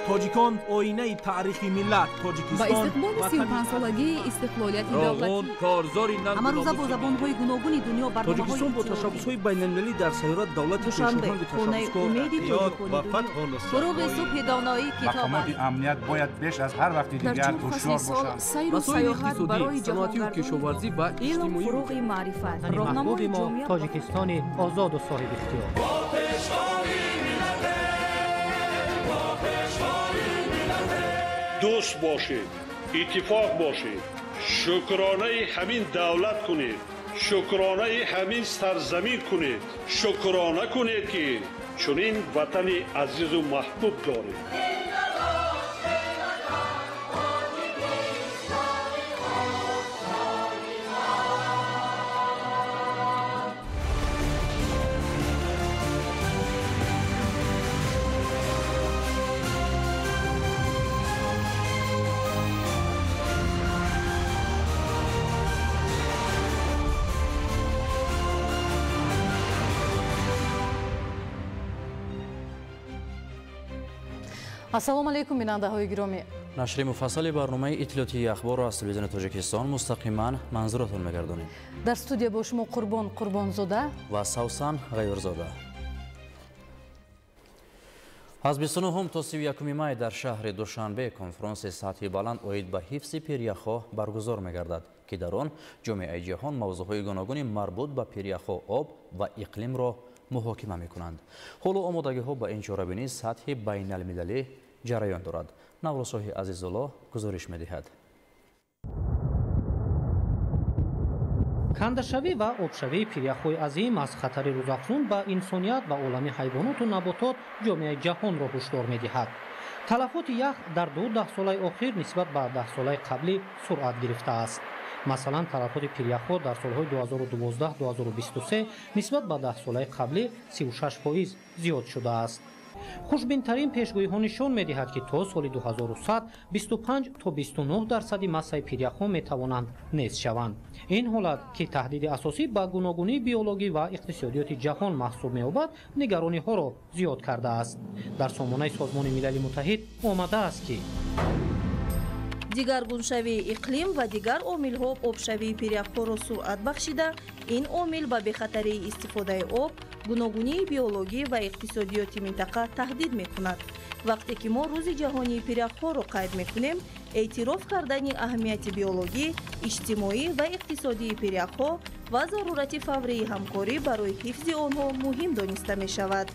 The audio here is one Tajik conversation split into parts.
Тоҷикон оинаи таърихи миллат. Тоҷикистон ба истиқболи 35-солагии истиқлолияти давлатӣ. Корзори ҳамарӯза бо забонҳои гуногуни дунё Тоҷикистон бо ташаббусҳои байналмилалӣ дар сайёра давлати Душанбе, хонаи умеди тоҷикони дунё. Фуруғи субҳи доноӣ китоб Мақомоти амният бояд беш аз ҳар вақти Дар дигар чор фасли ҳушёр сол бошанд. сайру Масоили саёҳат иқтисодӣ, барои саноатию ҷаҳонгардони кишоварзӣ ва илм, иҷтимоӣ. фуруғи маърифат, Ватани роҳнамои маҳбуби мо ҷомеа. Тоҷикистони озоду соҳибихтиёр. Дӯст бошед, иттифоқ бошед, шукронаи ҳамин давлат кунед, шукронаи ҳамин сарзамин кунед, шукрона кунед, ки чунин ватани азизу маҳбуб доред. Ассалому алайкум, бинандаҳои гиромӣ. Нашри муфассали барномаи иттилоотии ахборро аз телевизиони Тоҷикистон мустақиман манзуратон мегардонем. Дар студия бо шумо Қурбон Қурбонзода ва Савсан Ғайюрзода. Аз 29 то 31 май дар шаҳри Душанбе конфронси сатҳи баланд оид ба ҳифзи пиряхҳо баргузор мегардад, ки дар он ҷомеаи ҷаҳон мавзӯъҳои гуногуни марбут ба пиряхҳо, об ва иқлимро муҳокима мекунанд. Ҳоло омодагиҳо ба ин чорабинӣ сатҳи байналмилалӣ ҷараён дорад. Наврӯзшоҳи Азизулло гузориш медиҳад. Кандашавӣ ва обшавии пиряхҳои азим аз хатари рӯзафзун ба инсоният ва олами ҳайвоноту наботот ҷомеаи ҷаҳонро ҳушдор медиҳад. Талафоти ях дар ду даҳсолаи охир нисбат ба даҳсолаи қаблӣ суръат гирифтааст. Масалан, талафоти пиряхҳо дар солҳои 2012-2023 нисбат ба даҳсолаи қаблӣ 36% зиёд шудааст. Хушбинтарин пешгӯиҳо нишон медиҳад, ки то соли 2100 25 то 29 дарсади массаи пиряхҳо метавонанд нест шаванд. Ин ҳолат, ки таҳдиди асосӣ ба гуногунии биологӣ ва иқтисодиёти ҷаҳон маҳсуб меёбад, нигарониҳоро зиёд кардааст. Дар сомонаи Созмони Милали Муттаҳид омадааст, ки дигаргуншавии иқлим ва дигар омилҳо обшавии пиряхҳоро суръат бахшида, ин омил ба бехатарии истифодаи об, гуногунии биологӣ ва иқтисодиёти минтақа таҳдид мекунад. Вақте ки мо Рӯзи ҷаҳонии пиряхҳоро қайд мекунем, эътироф кардани аҳамияти биологӣ, иҷтимоӣ ва иқтисодии пиряхҳо ва зарурати фаврии ҳамкорӣ барои ҳифзи онҳо муҳим дониста мешавад.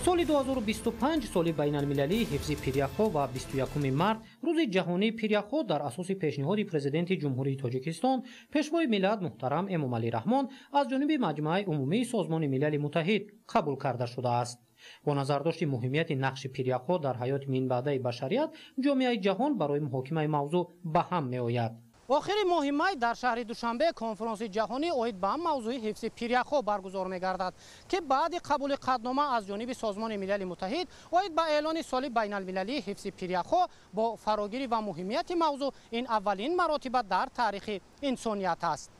Соли 2025 соли байналмилалии ҳифзи пиряхҳо ва 21 март рӯзи ҷаҳонии пиряхҳо дар асоси пешниҳоди Президенти Ҷумҳурии Тоҷикистон, Пешвои миллат муҳтарам Эмомалӣ Раҳмон аз ҷониби Маҷмааи умумии Созмони Милали Муттаҳид қабул карда шудааст. Бо назардошти муҳимияти нақши пиряхҳо дар ҳаёти минбаъдаи башарият, ҷомеаи ҷаҳон барои муҳокимаи мавзӯъ ба ҳам меояд. Охири моҳи май дар шаҳри Душанбе конфронси ҷаҳонӣ оид ба мавзӯи ҳифзи пиряхҳо баргузор мегардад, ки баъди қабули қатънома аз ҷониби Созмони Милали Муттаҳид оид ба эълони соли байналмилалии ҳифзи пиряхҳо бо фарогирӣ ва муҳимияти мавзӯъ ин аввалин маротиба дар таърихи инсоният аст.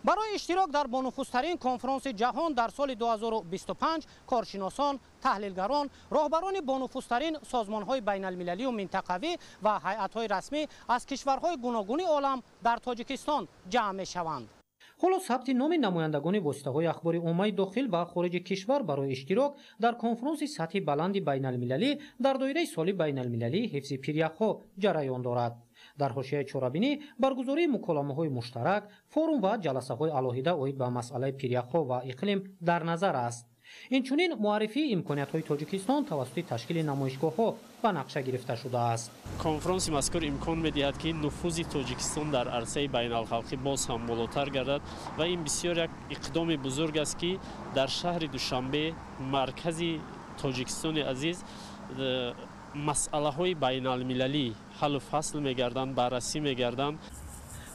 Барои иштирок дар бонуфузтарин конфронси ҷаҳон дар соли 2025 коршиносон, таҳлилгарон, роҳбарони бонуфузтарин созмонҳои байналмилалию минтақавӣ ва ҳайатҳои расмӣ аз кишварҳои гуногуни олам дар Тоҷикистон ҷамъ мешаванд. Ҳоло сабти номи намояндагони воситаҳои ахбори оммаи дохил ва хориҷи кишвар барои иштирок дар конфронси сатҳи баланди байналмилалӣ дар доираи соли байналмилалии ҳифзи пиряхҳо ҷараён дорад. Дар ҳошияи чорабинӣ баргузории муколамаҳои муштарак, форум ва ҷаласаҳои алоҳида оид ба масъалаи пиряхҳо ва иқлим дар назар аст. Инчунин муаррифии имкониятҳои Тоҷикистон тавассути ташкили намоишгоҳҳо ба нақша гирифта шудааст. Конфронси мазкур имкон медиҳад, ки нуфузи Тоҷикистон дар арсаи байналхалқӣ боз ҳам болотар гардад ва ин бисёр як иқдоми бузург аст, ки дар шаҳри Душанбе, маркази Тоҷикистони азиз, масъалаҳои байналмилалӣ ҳаллу фасл мегарданд, баррасӣ мегарданд.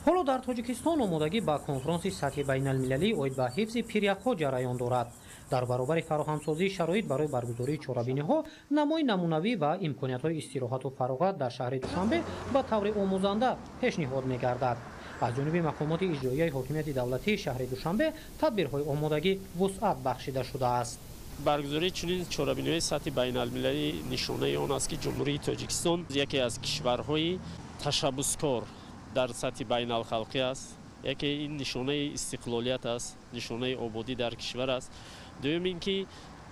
Ҳоло дар Тоҷикистон омодагӣ ба конфронси сатҳи байналмилалӣ оид ба ҳифзи пиряхҳо ҷараён дорад. Дар баробари фароҳамсозии шароит барои баргузории чорабиниҳо, намои намунавӣ ва имкониятҳои истироҳату фароғат дар шаҳри Душанбе ба таври омӯзанда пешниҳод мегардад. Аз ҷониби мақомоти иҷроияи ҳокимияти давлатии шаҳри Душанбе тадбирҳои омодагӣ вусъат бахшида шудааст. Баргузории чунин чорабиниҳои сатҳи байналмилалӣ нишонаи он аст, ки Ҷумҳурии Тоҷикистон яке аз кишварҳои ташаббускор дар сатҳи байналхалқӣ аст. Яке ин нишонаи истиқлолият аст, нишонаи ободӣ дар кишвар аст. Дуюм ин ки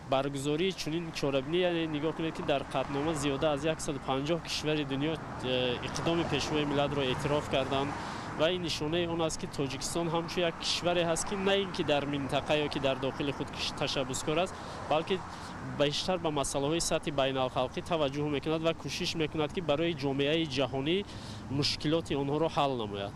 баргузории чунин чорабинӣ, яъне нигоҳ кунед, ки дар қатънома зиёда аз 150 кишвари дунё иқдоми Пешвои миллатро эътироф карданд ва ин нишонаи он аст, ки Тоҷикистон ҳамчун як кишваре ҳаст, ки на ин ки дар минтақа ё ки дар дохили худ ташаббускор аст, балки бештар ба масъалаҳои сатҳи байналхалқӣ таваҷҷӯҳ мекунад ва кӯшиш мекунад, ки барои ҷомеаи ҷаҳонӣ мушкилоти онҳоро ҳал намояд.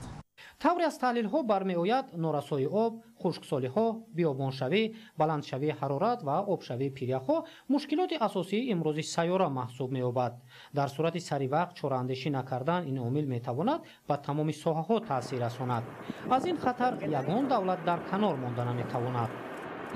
Тавре аз таҳлилҳо бармеояд, норасоии об, хушксолиҳо, биёбоншавӣ, баландшавии ҳарорат ва обшавии пиряхҳо мушкилоти асосии имрӯзи сайёра маҳсуб меёбад. Дар сурати саривақт чораандешӣ накардан ин омил метавонад ба тамоми соҳаҳо таъсир расонад. Аз ин хатар ягон давлат дар канор монда наметавонад.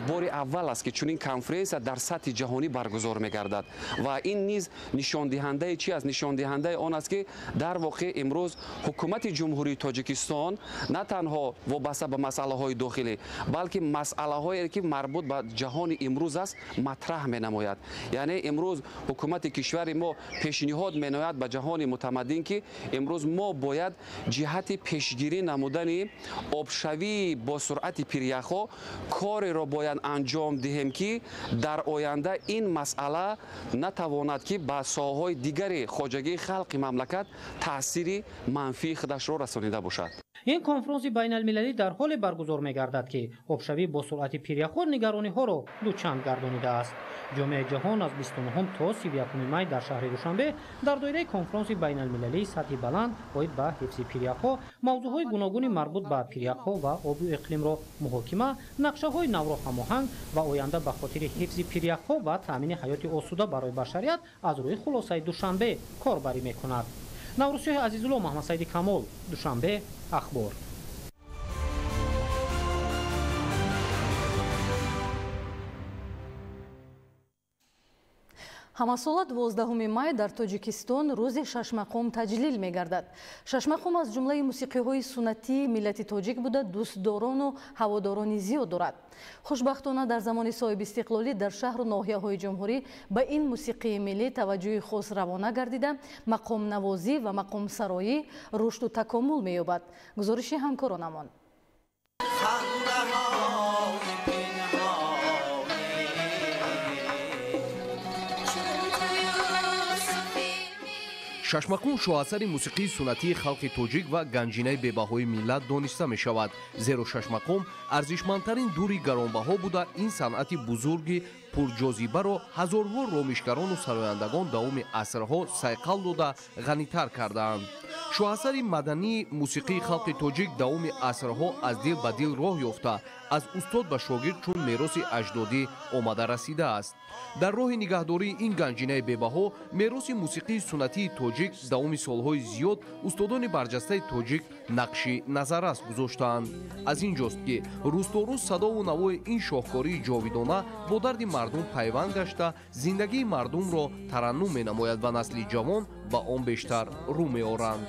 Бори аввал аст, ки чунин конференсия дар сатҳи ҷаҳонӣ баргузор мегардад ва ин низ нишондиҳандаи чи аст? Нишондиҳандаи он аст, ки дар воқеъ имрӯз ҳукумати Ҷумҳурии Тоҷикистон на танҳо вобаста ба масъалаҳои дохилӣ, балки масъалаҳое, ки марбут ба ҷаҳони имрӯз аст, матраҳ менамояд. Яъне имрӯз ҳукумати кишвари мо пешниҳод менамояд ба ҷаҳони мутамаддин, ки имрӯз мо бояд ҷиҳати пешгирӣ намудани обшавии бо суръати пиряхҳо кореро бояд анҷом диҳем, ки дар оянда ин масъала натавонад, ки ба соҳаҳои дигари хоҷагии халқи мамлакат таъсири манфии худашро расонида бошад. Ин конфронси байналмилалӣ дар ҳоле баргузор мегардад, ки обшавӣ бо суръати пиряхҳо нигарониҳоро дучанд гардонидааст. Ҷомеаи ҷаҳон аз 29 то 31 май дар шаҳри Душанбе дар доираи конфронси байналмилалии сатҳи баланд оид ба ҳифзи пиряхҳо мавзӯъҳои гуногуни марбут ба пиряхҳо ва обу иқлимро муҳокима, нақшаҳои навро ҳамоҳанг ва оянда ба хотири ҳифзи пиряхҳо ва таъмини ҳаёти осуда барои башарият аз рӯи хулосаи Душанбе корбарӣ мекунад. Наврӯзшоҳи Азизулло, Маҳмадсаиди Камол, Душанбе, Ахбор. Ҳамасола 12 май дар Тоҷикистон рӯзи шашмақом таҷлил мегардад. Шашмақом аз ҷумлаи мусиқиҳои суннатии миллати тоҷик буда, дӯстдорону ҳаводорони зиёд дорад. Хушбахтона дар замони соҳибистиқлолӣ дар шаҳру ноҳияҳои ҷумҳурӣ ба ин мусиқии миллӣ таваҷҷӯҳи хос равона гардида, мақомнавозӣ ва мақомсароӣ рушду такомул меёбад. Гузориши ҳамкоронамон. Шашмақом шоҳасари мусиқии суннатии халқи тоҷик ва ганҷинаи бебаҳои миллат дониста мешавад, зеро шашмақом арзишмандтарин дури гаронбаҳо буда, ин санъати бузурги пурҷозибаро ҳазорҳо ромишгарону сарояндагон давоми асрҳо сайқал дода ғанитар кардаанд. Шоҳасари мадании мусиқии халқи тоҷик давоми асрҳо аз дил ба дил роҳ ёфта, аз устод ба шогирд чун мероси аҷдодӣ омада расидааст. Дар роҳи нигаҳдории ин ганҷинаи бебаҳо мероси мусиқии суннатии тоҷик давоми солҳои зиёд устодони барҷастаи тоҷик нақши назаррас гузоштаанд. Аз ин ҷост, ки рӯз то рӯз садову навои ин шоҳкории ҷовидона бо дарди мардум пайванд гашта, зиндагии мардумро тараннум менамояд ва насли ҷавон ба он бештар рӯ меоранд.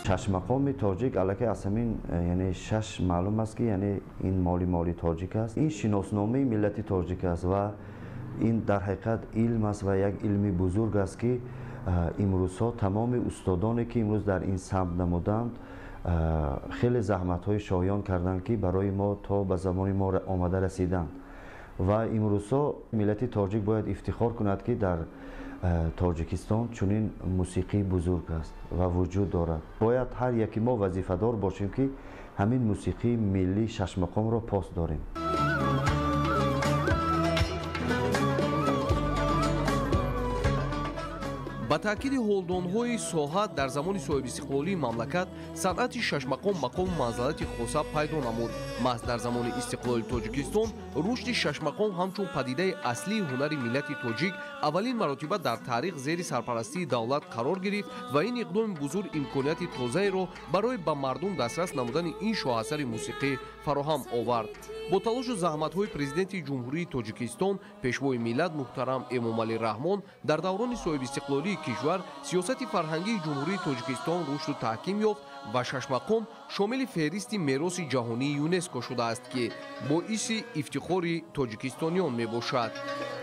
Шашмақоми тоҷик аллакай аз ҳамин, яъне шаш маълум аст, ки яъне ин моли тоҷик аст, ин шиносномаи миллати тоҷик аст ва ин дар ҳақиқат илм аст ва як илми бузург аст, ки имрӯзҳо тамоми устодоне, ки имрӯз дар ин самт намуданд, хеле заҳматҳои шоён карданд, ки барои мо то ба замони мо омада расиданд. Ва имрӯзҳо миллати тоҷик бояд ифтихор кунад, ки дар Тоҷикистон чунин мусиқии бузург аст ва вуҷуд дорад. Бояд ҳар яки мо вазифадор бошем, ки ҳамин мусиқии миллии шашмақомро пос дорем. Ба таъкиди ҳолдонҳои соҳа, дар замони соҳибистиқлолии мамлакат санъати шашмақом мақому манзалати хоса пайдо намуд. Маҳз дар замони истиқлоли Тоҷикистон рушди шашмақом ҳамчун падидаи аслии ҳунари миллати тоҷик аввалин маротиба дар таърих зери сарпарастии давлат қарор гирифт ва ин иқдоми бузург имконияти тозаеро барои ба мардум дастрас намудани ин шоҳасари мусиқӣ фароҳам овард. Бо талошу заҳматҳои Президенти Ҷумҳурии Тоҷикистон, Пешвои миллат муҳтарам Эмомалӣ Раҳмон дар даврони соҳибистиқлолии давлатии кишвар сиёсати фарҳангии Ҷумҳурии Тоҷикистон рушду таҳким ёфт ва шашмақом шомили феҳристи мероси ҷаҳонии ЮНЕСКО шудааст, ки боиси ифтихори тоҷикистониён мебошад.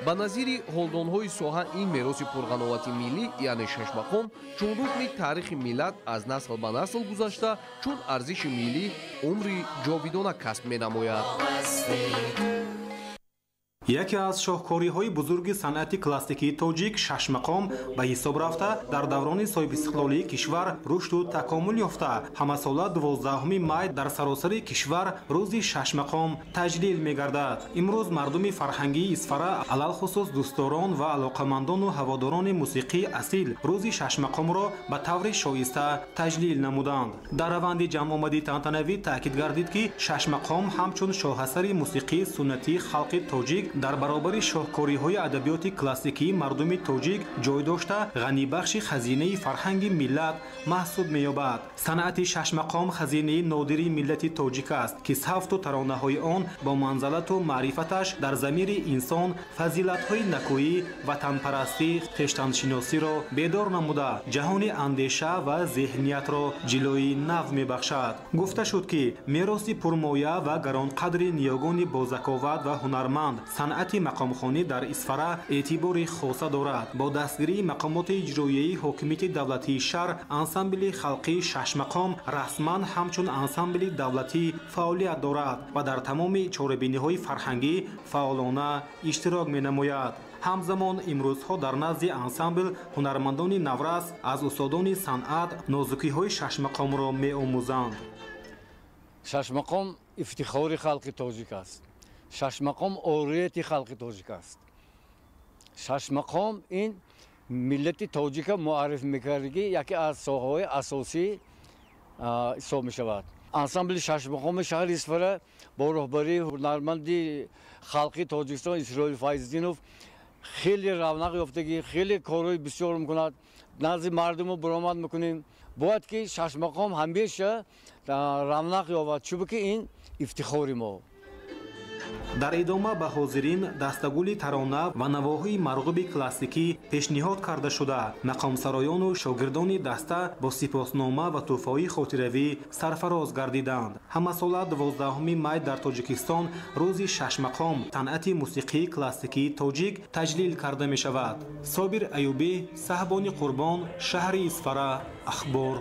Ба назири ҳолдонҳои соҳа ин мероси пурғановати миллӣ, яъне шашмақом, чун рукни таърихи миллат аз насл ба насл гузашта, чун арзиши миллӣ умри ҷовидона касб менамояд. Яке аз шоҳкориҳои бузурги санъати классикии тоҷик шашмақом ба ҳисоб рафта, дар даврони соҳибистиқлолии кишвар рушду такомул ёфта, ҳамасола 12 май дар саросари кишвар рӯзи шашмақом таҷлил мегардад. Имрӯз мардуми фарҳангии Исфара, алалхусус дӯстдорон ва алоқамандону ҳаводорони мусиқии асил, рӯзи шашмақомро ба таври шоиста таҷлил намуданд. Дар раванди ҷамъомади тантанавӣ таъкид гардид, ки шашмақом ҳамчун шоҳасари мусиқии суннатии халқи тоҷик дар баробари шоҳкориҳои адабиёти классикии мардуми тоҷик ҷой дошта, ғанибахши хазинаи фарҳанги миллат маҳсуб меёбад. Санъати шашмақом хазинаи нодири миллати тоҷик аст, ки савту таронаҳои он бо манзалату маърифаташ дар замири инсон фазилатҳои накӯӣ, ватанпарастӣ, хештаншиносиро бедор намуда, ҷаҳони андеша ва зеҳниятро ҷилои нав мебахшад. Гуфта шуд, ки мероси пурмоя ва гаронқадри ниёгони бозаковат ва ҳунарманд санъати мақомхонӣ дар Исфара эътибори хоса дорад. Бо дастгирии мақомоти иҷроияи ҳокимияти давлатии шаҳр ансамбли халқии шашмақом расман ҳамчун ансамбли давлатӣ фаъолият дорад ва дар тамоми чорабиниҳои фарҳангӣ фаъолона иштирок менамояд. Ҳамзамон имрӯзҳо дар назди ансамбл ҳунармандони наврас аз устодони санъат нозукиҳои шашмақомро меомӯзанд. Шашмақом ифтихори халқи тоҷик аст. Шашмақом орияти халқи тоҷик аст. Шашмақом ин миллати тоҷика муарриф мекардагӣ яке аз соҳаҳои асосӣ ҳисоб мешавад. Ансамбли шашмақоми шаҳри Исфара бо роҳбарии ҳунарманди халқи Тоҷикистон Исроил Файзиддинов хеле равнақ ёфтагӣ, хеле корҳои бисёр мекунад. Назди мардуму баромад мекунем. Бояд ки шашмақом ҳамеша равнақ ёбад, чунки ин ифтихори мо. Дар идома ба ҳозирин дастагули тарона ва навоҳои марғуби классикӣ пешниҳод карда шуда, мақомсароёну шогирдони даста бо сипоснома ва тӯҳфаҳои хотиравӣ сарфароз гардиданд. Ҳамасола 12 май дар Тоҷикистон рӯзи шашмақом санъати мусиқии классикии тоҷик таҷлил карда мешавад. Собир Аюбӣ, Саҳбони Қурбон, шаҳри Исфара, Ахбор.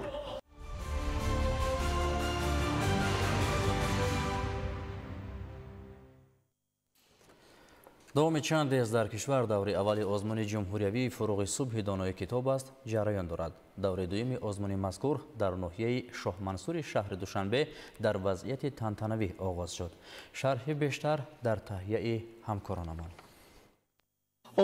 Давоми чанд рез дар кишвар даври аввали озмуни ҷумҳуриявии фуруғи субҳи донои китоб аст ҷараён дорад. Даври дуюми озмуни мазкур дар ноҳияи Шоҳмансури шаҳри Душанбе дар вазъияти тантанавӣ оғоз шуд. Шарҳи бештар дар таҳияи ҳамкоронамон.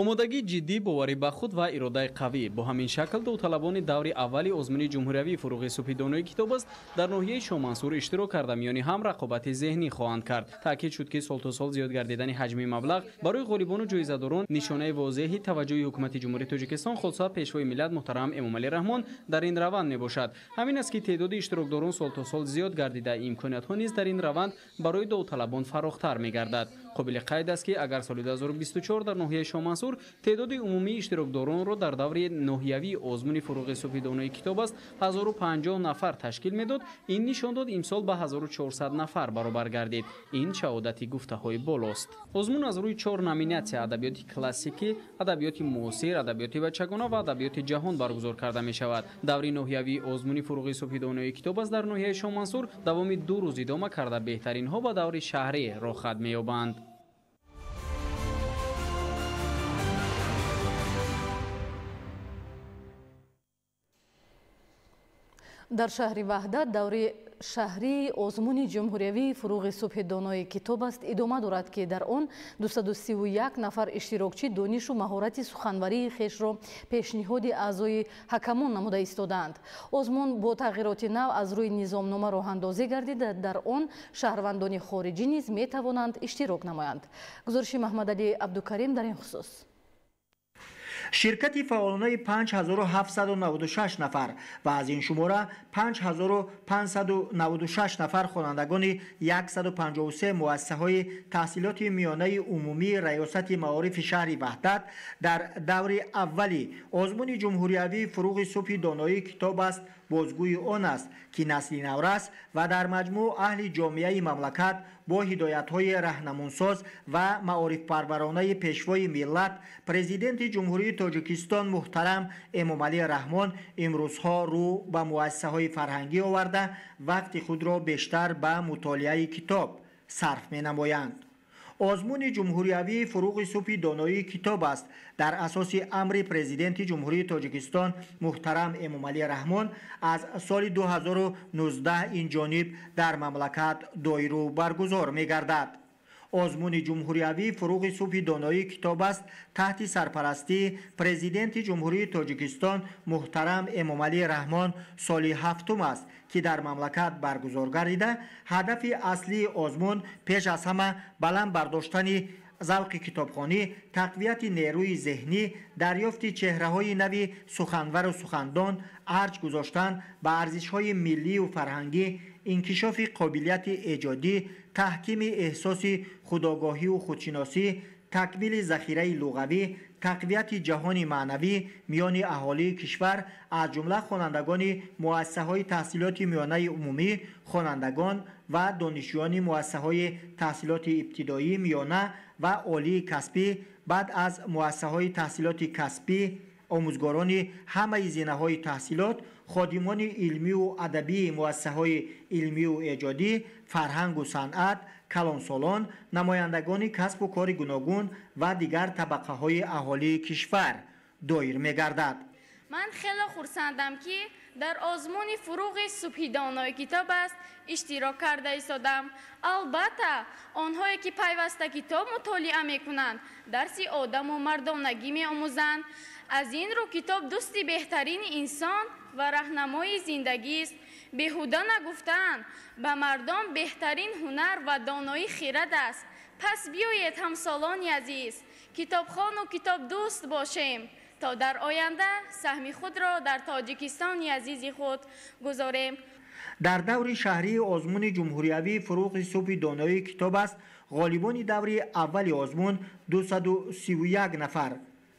Омодагии ҷиддӣ, боварӣ ба худ ва иродаи қавӣ. Бо ҳамин шакл довталабони даври аввали озмуни ҷумҳуриявии фуруғи субҳи донои китоб аст дар ноҳияи Шоҳмансур иштирок карда, миёни ҳам рақобати зеҳнӣ хоҳанд кард. Таъкид шуд, ки сол то сол зиёд гардидани ҳаҷми маблағ барои ғолибону ҷоизадорон нишонаи возеҳи таваҷҷӯҳи ҳукумати Ҷумҳурии Тоҷикистон, хусусан Пешвои миллат муҳтарам Эмомалӣ Раҳмон дар ин раванд мебошад. Ҳамин аст, ки теъдоди иштирокдорон сол то сол зиёд гардида, имкониятҳо низ дар ин раванд барои довталабон фарохтар мегардад. Қобили қайд аст, ки агар соли 2024 дар ноҳияи Шоҳмансур теъдоди умумии иштирокдоронро дар даври ноҳиявии озмуни фуруғи субҳи донои китоб аст 1050 нафар ташкил медод, ин нишон дод имсол ба 1400 нафар баробар гардид. Ин шаҳодати гуфтаҳои болост. Озмун аз рӯи 4 номинатсия: адабиёти классикӣ, адабиёти муосир, адабиёти бачагона ва адабиёти ҷаҳон баргузор карда мешавад. Даври ноҳиявии озмуни фуруғи субҳи донои китоб аст дар ноҳияи Шоҳмансур давоми 2 рӯз идома карда, беҳтаринҳо ба даври шаҳрӣ роҳхат меёбанд. Дар шаҳри Ваҳдат даври шаҳрии озмуни ҷумҳуриявии фуруғи субҳи донои китоб аст идома дорад, ки дар он 231 нафар иштирокчӣ донишу маҳорати суханварии хешро пешниҳоди аъзои ҳакамон намуда истодаанд. Озмун бо тағйироти нав аз рӯи низомнома роҳандозӣ гардида, дар он шаҳрвандони хориҷӣ низ метавонанд иштирок намоянд. Гузориши Маҳмадалӣ Абдукарим дар ин хусус. Ширкати фаъолонаи 5796 нафар ва аз ин шумора 5596 нафар хонандагони 153 муассисаҳои таҳсилоти миёнаи умумии Раёсати маорифи шаҳри Ваҳдат дар даври аввали озмуни ҷумҳуриявии фуруғи субҳи доноии китоб аст бозгӯи он аст, ки насли наврас ва дар маҷмӯъ аҳли ҷомеаи мамлакат бо ҳидоятҳои раҳнамунсоз ва маорифпарваронаи Пешвои миллат, Президенти Ҷумҳурии Тоҷикистон муҳтарам Эмомалӣ Раҳмон имрӯзҳо рӯ ба муассисаҳои фарҳангӣ оварда, вақти худро бештар ба мутолиаи китоб сарф менамоянд. Озмуни ҷумҳуриявии фуруғи субҳи доноии китоб аст дар асоси амри Президенти Ҷумҳурии Тоҷикистон муҳтарам Эмомалӣ Раҳмон аз соли 2019 ин ҷониб дар мамлакат доиру баргузор мегардад. Озмуни ҷумҳуриявии фуруғи субҳи доноии китоб аст таҳти сарпарастии Президенти Ҷумҳурии Тоҷикистон муҳтарам Эмомалӣ Раҳмон соли ҳафтум аст, ки дар мамлакат баргузор гардида, ҳадафи аслии озмун пеш аз ҳама баланд бардоштани завқи китобхонӣ, тақвияти нерӯи зеҳнӣ, дарёфти чеҳраҳои нави суханвару сухандон, арҷ гузоштан ба арзишҳои миллию фарҳангӣ, инкишофи қобилияти эҷодӣ, таҳкими эҳсоси худогоҳию худшиносӣ, такмили захираи луғавӣ, тақвияти ҷаҳони маънавӣ миёни аҳолии кишвар, аз ҷумла хонандагони муассисаҳои таҳсилоти миёнаи умумӣ, хонандагон ва донишҷӯёни муассисаҳои таҳсилоти ибтидоӣ, миёна ва олии касбӣ, баъд аз муассисаҳои таҳсилоти касбӣ, омӯзгорони ҳамаи зинаҳои таҳсилот, ходимони илмию адабии муассисаҳои илмию эҷодӣ, фарҳангу санъат, калонсолон, намояндагони касбу кори гуногун ва дигар табақаҳои аҳолии кишвар доир мегардад. Ман хеле хурсандам, ки дар озмуни фуруғи субҳи донои китоб аст иштирок карда истодам. Албатта, онҳое ки пайваста китоб мутолиа мекунанд, дарси одаму мардонагӣ меомӯзанд. Аз ин рӯ китоб дӯсти беҳтарини инсон ва раҳнамои зиндагист. Беҳуда нагуфтаанд, ба мардон беҳтарин ҳунар ва доноӣ хирад аст. Пас биёед, ҳамсолони азиз, китобхону китобдӯст бошем, то дар оянда саҳми худро дар Тоҷикистони азизи худ гузорем. Дар даври шаҳрии озмуни ҷумҳуриявии фуруғи субҳи доноии китоб аст ғолибони даври аввали озмун 231 нафар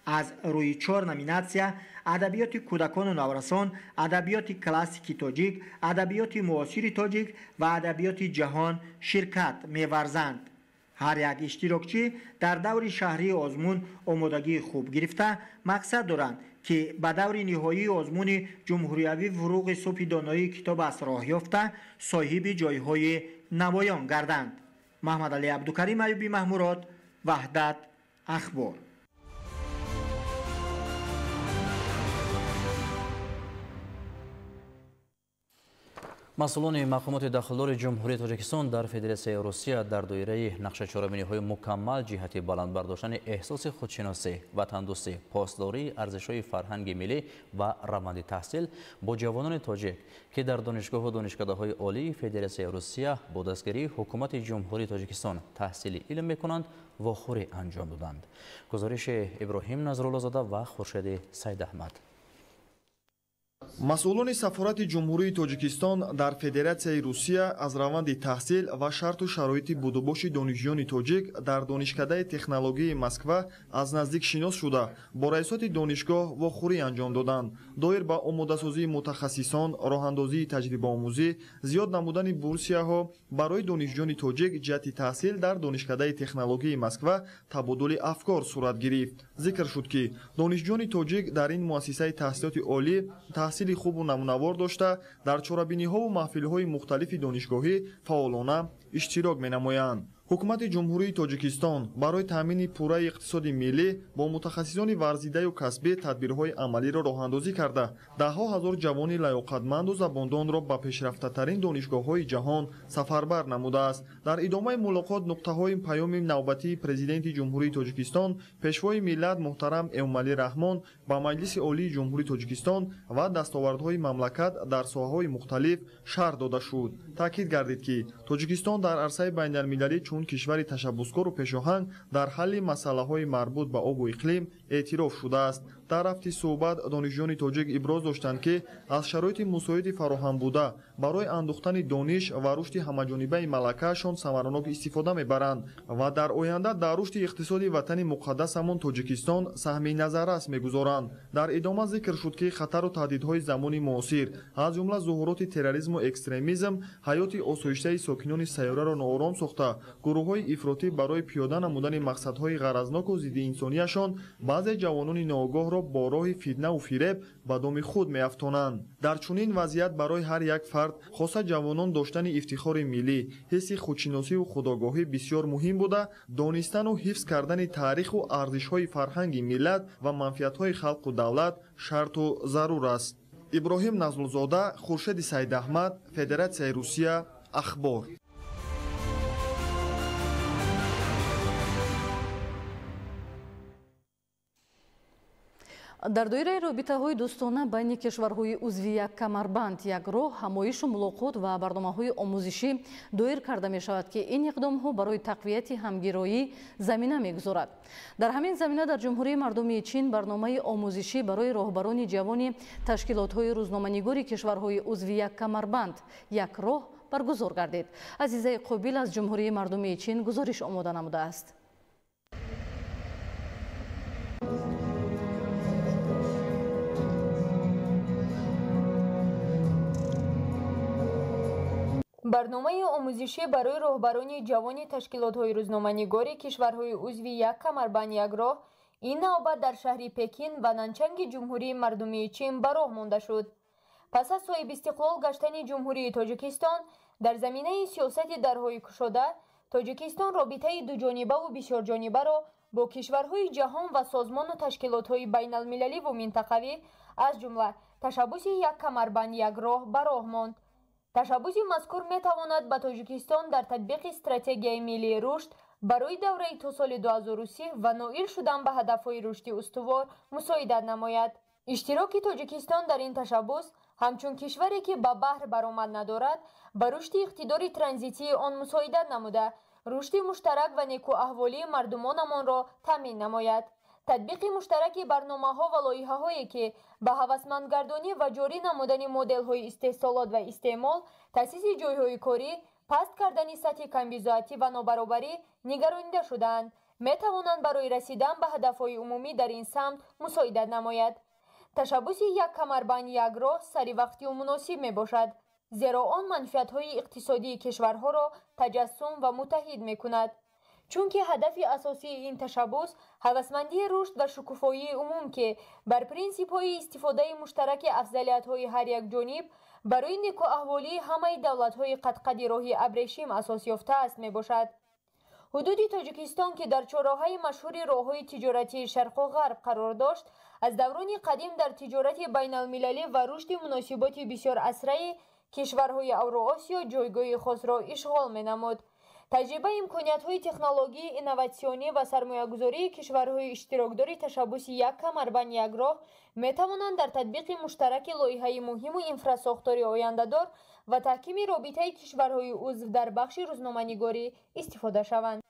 аз рӯи 4 номинатсия: адабиёти кӯдакону наврасон, адабиёти классики тоҷик, адабиёти муосири тоҷик ва адабиёти ҷаҳон ширкат меварзанд. Ҳар як иштирокчӣ дар даври шаҳрии озмун омодагии хуб гирифта, мақсад доранд, ки ба даври ниҳоии озмуни ҷумҳуриявии фуруғи субҳи доноии китоб аст роҳ ёфта, соҳиби ҷойҳои намоён гарданд. Маҳмадалӣ Абдукарим, Аюби Маҳмурод, Ваҳдат, Ахбор. Масъулони мақомоти дахлдори Ҷумҳурии Тоҷикистон дар Федератсияи Русия дар доираи нақшачорабиниҳои мукаммал ҷиҳати баланд бардоштани эҳсоси худшиносӣ, ватандӯстӣ, посдории арзишҳои фарҳанги миллӣ ва раванди таҳсил бо ҷавонони тоҷик, ки дар донишгоҳу донишкадаҳои олии Федератсияи Русия бо дастгирии Ҳукумати Ҷумҳурии Тоҷикистон таҳсили илм мекунанд, вохӯрӣ анҷом доданд. Гузориши Иброҳим Назруллозода ва Хуршеди Сайдаҳмад. Масъулони сафорати Ҷумҳурии Тоҷикистон дар Федератсияи Русия аз раванди таҳсил ва шарту шароити будубоши донишҷӯёни тоҷик дар Донишкадаи технологияи Москва аз наздик шинос шуда, бо раисоти донишгоҳ вохӯрӣ анҷом доданд. Доир ба омодасозии мутахассисон, роҳандозии таҷрибаомӯзӣ, зиёд намудани бурсияҳо барои донишҷӯёни тоҷик ҷиҳати таҳсил дар Донишкадаи технологияи Москва табодули афкор сурат гирифт. Зикр шуд, ки донишҷӯёни тоҷик дар ин муассисаи таҳсилоти олӣ таҳсили хубу намунавор дошта, дар чорабиниҳову маҳфилҳои мухталифи донишгоҳӣ фаъолона иштирок менамоянд. Ҳукумати Ҷумҳурии Тоҷикистон барои таъмини пурраи иқтисоди миллӣ бо мутахассисони варзидаю касбӣ тадбирҳои амалиро роҳандозӣ карда, даҳҳо ҳазор ҷавони лаёқатманду забондонро ба пешрафтатарин донишгоҳҳои ҷаҳон сафарбар намудааст. Дар идомаи мулоқот нуқтаҳои паёми навбатии Президенти Ҷумҳурии Тоҷикистон, Пешвои миллат муҳтарам Эмомалӣ Раҳмон ба Маҷлиси Олии Ҷумҳурии Тоҷикистон ва дастовардҳои мамлакат дар соҳаҳои мухталиф шарҳ дода шуд. Таъкид гардид, ки Тоҷикистон дар арсаи байналмилалӣ чун кишвари ташаббускору пешоҳанг дар ҳалли масъалаҳои марбут ба обу иқлим эътироф шудааст. Дар рафти суҳбат донишҷӯёни тоҷик иброз доштанд, ки аз шароити мусоиди фароҳам буда барои андӯхтани дониш ва рушди ҳамаҷонибаи малакаашон самаранок истифода мебаранд ва дар оянда дар рушди иқтисоди ватани муқаддасамон Тоҷикистон саҳми назаррас мегузоранд. Дар идома зикр шуд, ки хатару таҳдидҳои замони муосир, аз ҷумла зуҳуроти терроризму экстремизм, ҳаёти осоиштаи сокинони сайёраро ноором сохта, гурӯҳҳои ифротӣ барои пиёда намудани мақсадҳои ғаразноку зиддиинсонияшон баъзе ҷавонони ноогоҳро бо роҳи фитнаву фиреб ба доми худ меафтонанд. Дар чунин вазъият барои ҳар як фард, хоса ҷавонон, доштани ифтихори миллӣ, ҳисси худшиносиву худогоҳӣ бисёр муҳим буда, донистану ҳифз кардани таъриху арзишҳои фарҳанги миллат ва манфиатҳои халқу давлат шарту зарур аст. Иброҳим Назлузода, Хуршеди Саидаҳмад, Федератсияи Русия, Ахбор. Дар доираи робитаҳои дӯстона байни кишварҳои узви як камарбанд як роҳ, ҳамоишу мулоқот ва барномаҳои омӯзишӣ доир карда мешавад, ки ин иқдомҳо барои тақвияти ҳамгироӣ замина мегузорад. Дар ҳамин замина дар Ҷумҳурии Мардумии Чин барномаи омӯзишӣ барои роҳбарони ҷавони ташкилотҳои рӯзноманигори кишварҳои узви як камарбанд як роҳ баргузор гардид. Азизаи Қобил аз Ҷумҳурии Мардумии Чин гузориш омода намудааст. Барномаи омӯзишӣ барои роҳбарони ҷавони ташкилотҳои рӯзноманигори кишварҳои узви як камарбанд як роҳ ин навбат дар шаҳри Пекин ва Нанчанги Ҷумҳурии Мардумии Чин ба роҳ монда шуд. Пас аз соҳибистиқлол гаштани Ҷумҳурии Тоҷикистон дар заминаи сиёсати дарҳои кушода, Тоҷикистон робитаи дуҷонибаву бисёрҷонибаро бо кишварҳои ҷаҳон ва созмону ташкилотҳои байналмилаливу минтақавӣ, аз ҷумла ташаббуси як камарбанд як роҳ ба роҳ монд. Ташаббуси мазкур метавонад ба Тоҷикистон дар татбиқи стратегияи миллии рушд барои давраи то соли 2030 ва ноил шудан ба ҳадафҳои рушди устувор мусоидат намояд. Иштироки Тоҷикистон дар ин ташаббус ҳамчун кишваре, ки ба баҳр баромад надорад, ба рушди иқтидори транзитии он мусоидат намуда, рушди муштарак ва некӯаҳволии мардумонамонро таъмин намояд. Татбиқи муштараки барномаҳо ва лоиҳаҳое, ки ба ҳавасмандгардонӣ ва ҷорӣ намудани моделҳои истеҳсолот ва истеъмол, таъсиси ҷойҳои корӣ, паст кардани сатҳи камбизоатӣ ва нобаробарӣ нигаронида шудаанд, метавонанд барои расидан ба ҳадафҳои умумӣ дар ин самт мусоидат намояд. Ташаббуси як камарбанд як роҳ саривақтию муносиб мебошад, зеро он манфиатҳои иқтисодии кишварҳоро таҷассум ва муттаҳид мекунад. Чунки ҳадафи асосии ин ташаббус ҳавасмандии рушд ва шукуфоии умум, ки бар принсипҳои истифодаи муштараки афзалиятҳои ҳар як ҷониб барои некӯаҳволии ҳамаи давлатҳои қадқади роҳи абрешим асос ёфтааст, мебошад. Ҳудуди Тоҷикистон, ки дар чорроҳаи машҳури роҳҳои тиҷоратии шарқу ғарб қарор дошт, аз даврони қадим дар тиҷорати байналмилалӣ ва рушди муносиботи бисёрасраи кишварҳои Авроосиё ҷойгоҳи хосро ишғол менамуд. Таҷрибаи имкониятҳои технологии инноватсионӣ ва сармоягузории кишварҳои иштирокдори ташаббуси як камарбанд як роҳ метавонанд дар татбиқи муштараки лоиҳаи муҳиму инфрасохтори ояндадор ва таҳкими робитаи кишварҳои узв дар бахши рӯзноманигорӣ истифода шаванд.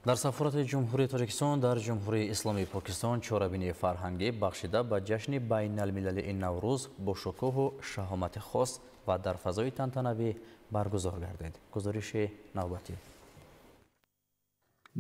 Дар сафорати Ҷумҳурии Тоҷикистон дар Ҷумҳурии Исломии Покистон чорабинии фарҳангӣ бахшида ба ҷашни байналмилалии Наврӯз бо шукӯҳу шаҳомати хос ва дар фазои тантанавӣ баргузор гардид. Гузориши навбатӣ.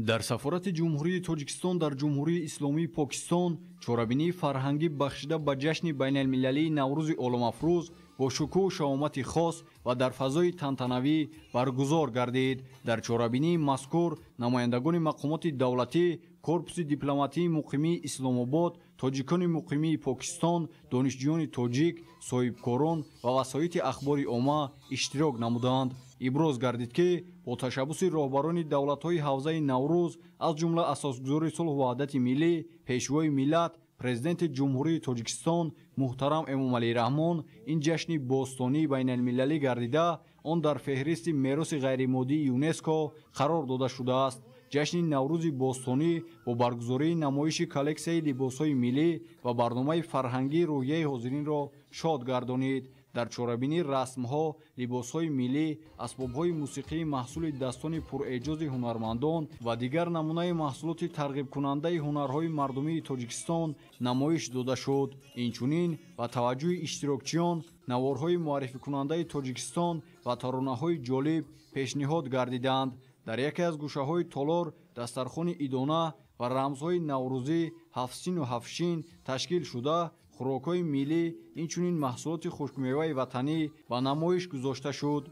Дар сафорати Ҷумҳурии Тоҷикистон дар Ҷумҳурии Исломии Покистон чорабинии фарҳангӣ бахшида ба ҷашни байналмилалии Наврӯзи оламафрӯз бо шукӯҳу шаҳомати хос ва дар фазои тантанавӣ баргузор гардид. Дар чорабинии мазкур намояндагони мақомоти давлатӣ, корпуси дипломатии муқимии Исломобод, тоҷикони муқимии Покистон, донишҷӯёни тоҷик, соҳибкорон ва васоити ахбори омма иштирок намуданд. Иброз гардид, ки бо ташаббуси роҳбарони давлатҳои ҳавзаи Наврӯз, аз ҷумла асосгузори сулҳу ваҳдати миллӣ, пешвои миллат, президенти Ҷумҳурии Тоҷикистон муҳтарам Эмомалӣ Раҳмон, ин ҷашни бостонии байналмилалӣ гардида, он дар феҳристи мероси ғайримоддии ЮНЕСКО қарор дода шудааст. Ҷашни Наврӯзи бостонӣ бо баргузории намоиши коллексияи либосҳои миллӣ ва барномаи фарҳангии рӯҳияи ҳозиринро шод гардонид. Дар чорабинӣ расмҳо, либосҳои миллӣ, асбобҳои мусиқии маҳсули дастони пурэъҷози ҳунармандон ва дигар намунаи маҳсулоти тарғибкунандаи ҳунарҳои мардумии Тоҷикистон намоиш дода шуд. Инчунин ба таваҷҷӯҳи иштирокчиён наворҳои муаррификунандаи Тоҷикистон ва таронаҳои ҷолиб пешниҳод гардиданд. Дар яке аз гӯшаҳои толор дастархони идона ва рамзҳои наврӯзӣ ҳафтсину ҳафтшин ташкил шуда, хӯрокҳои миллӣ, инчунин маҳсулоти хушкмеваи ватанӣ ба намоиш гузошта шуд.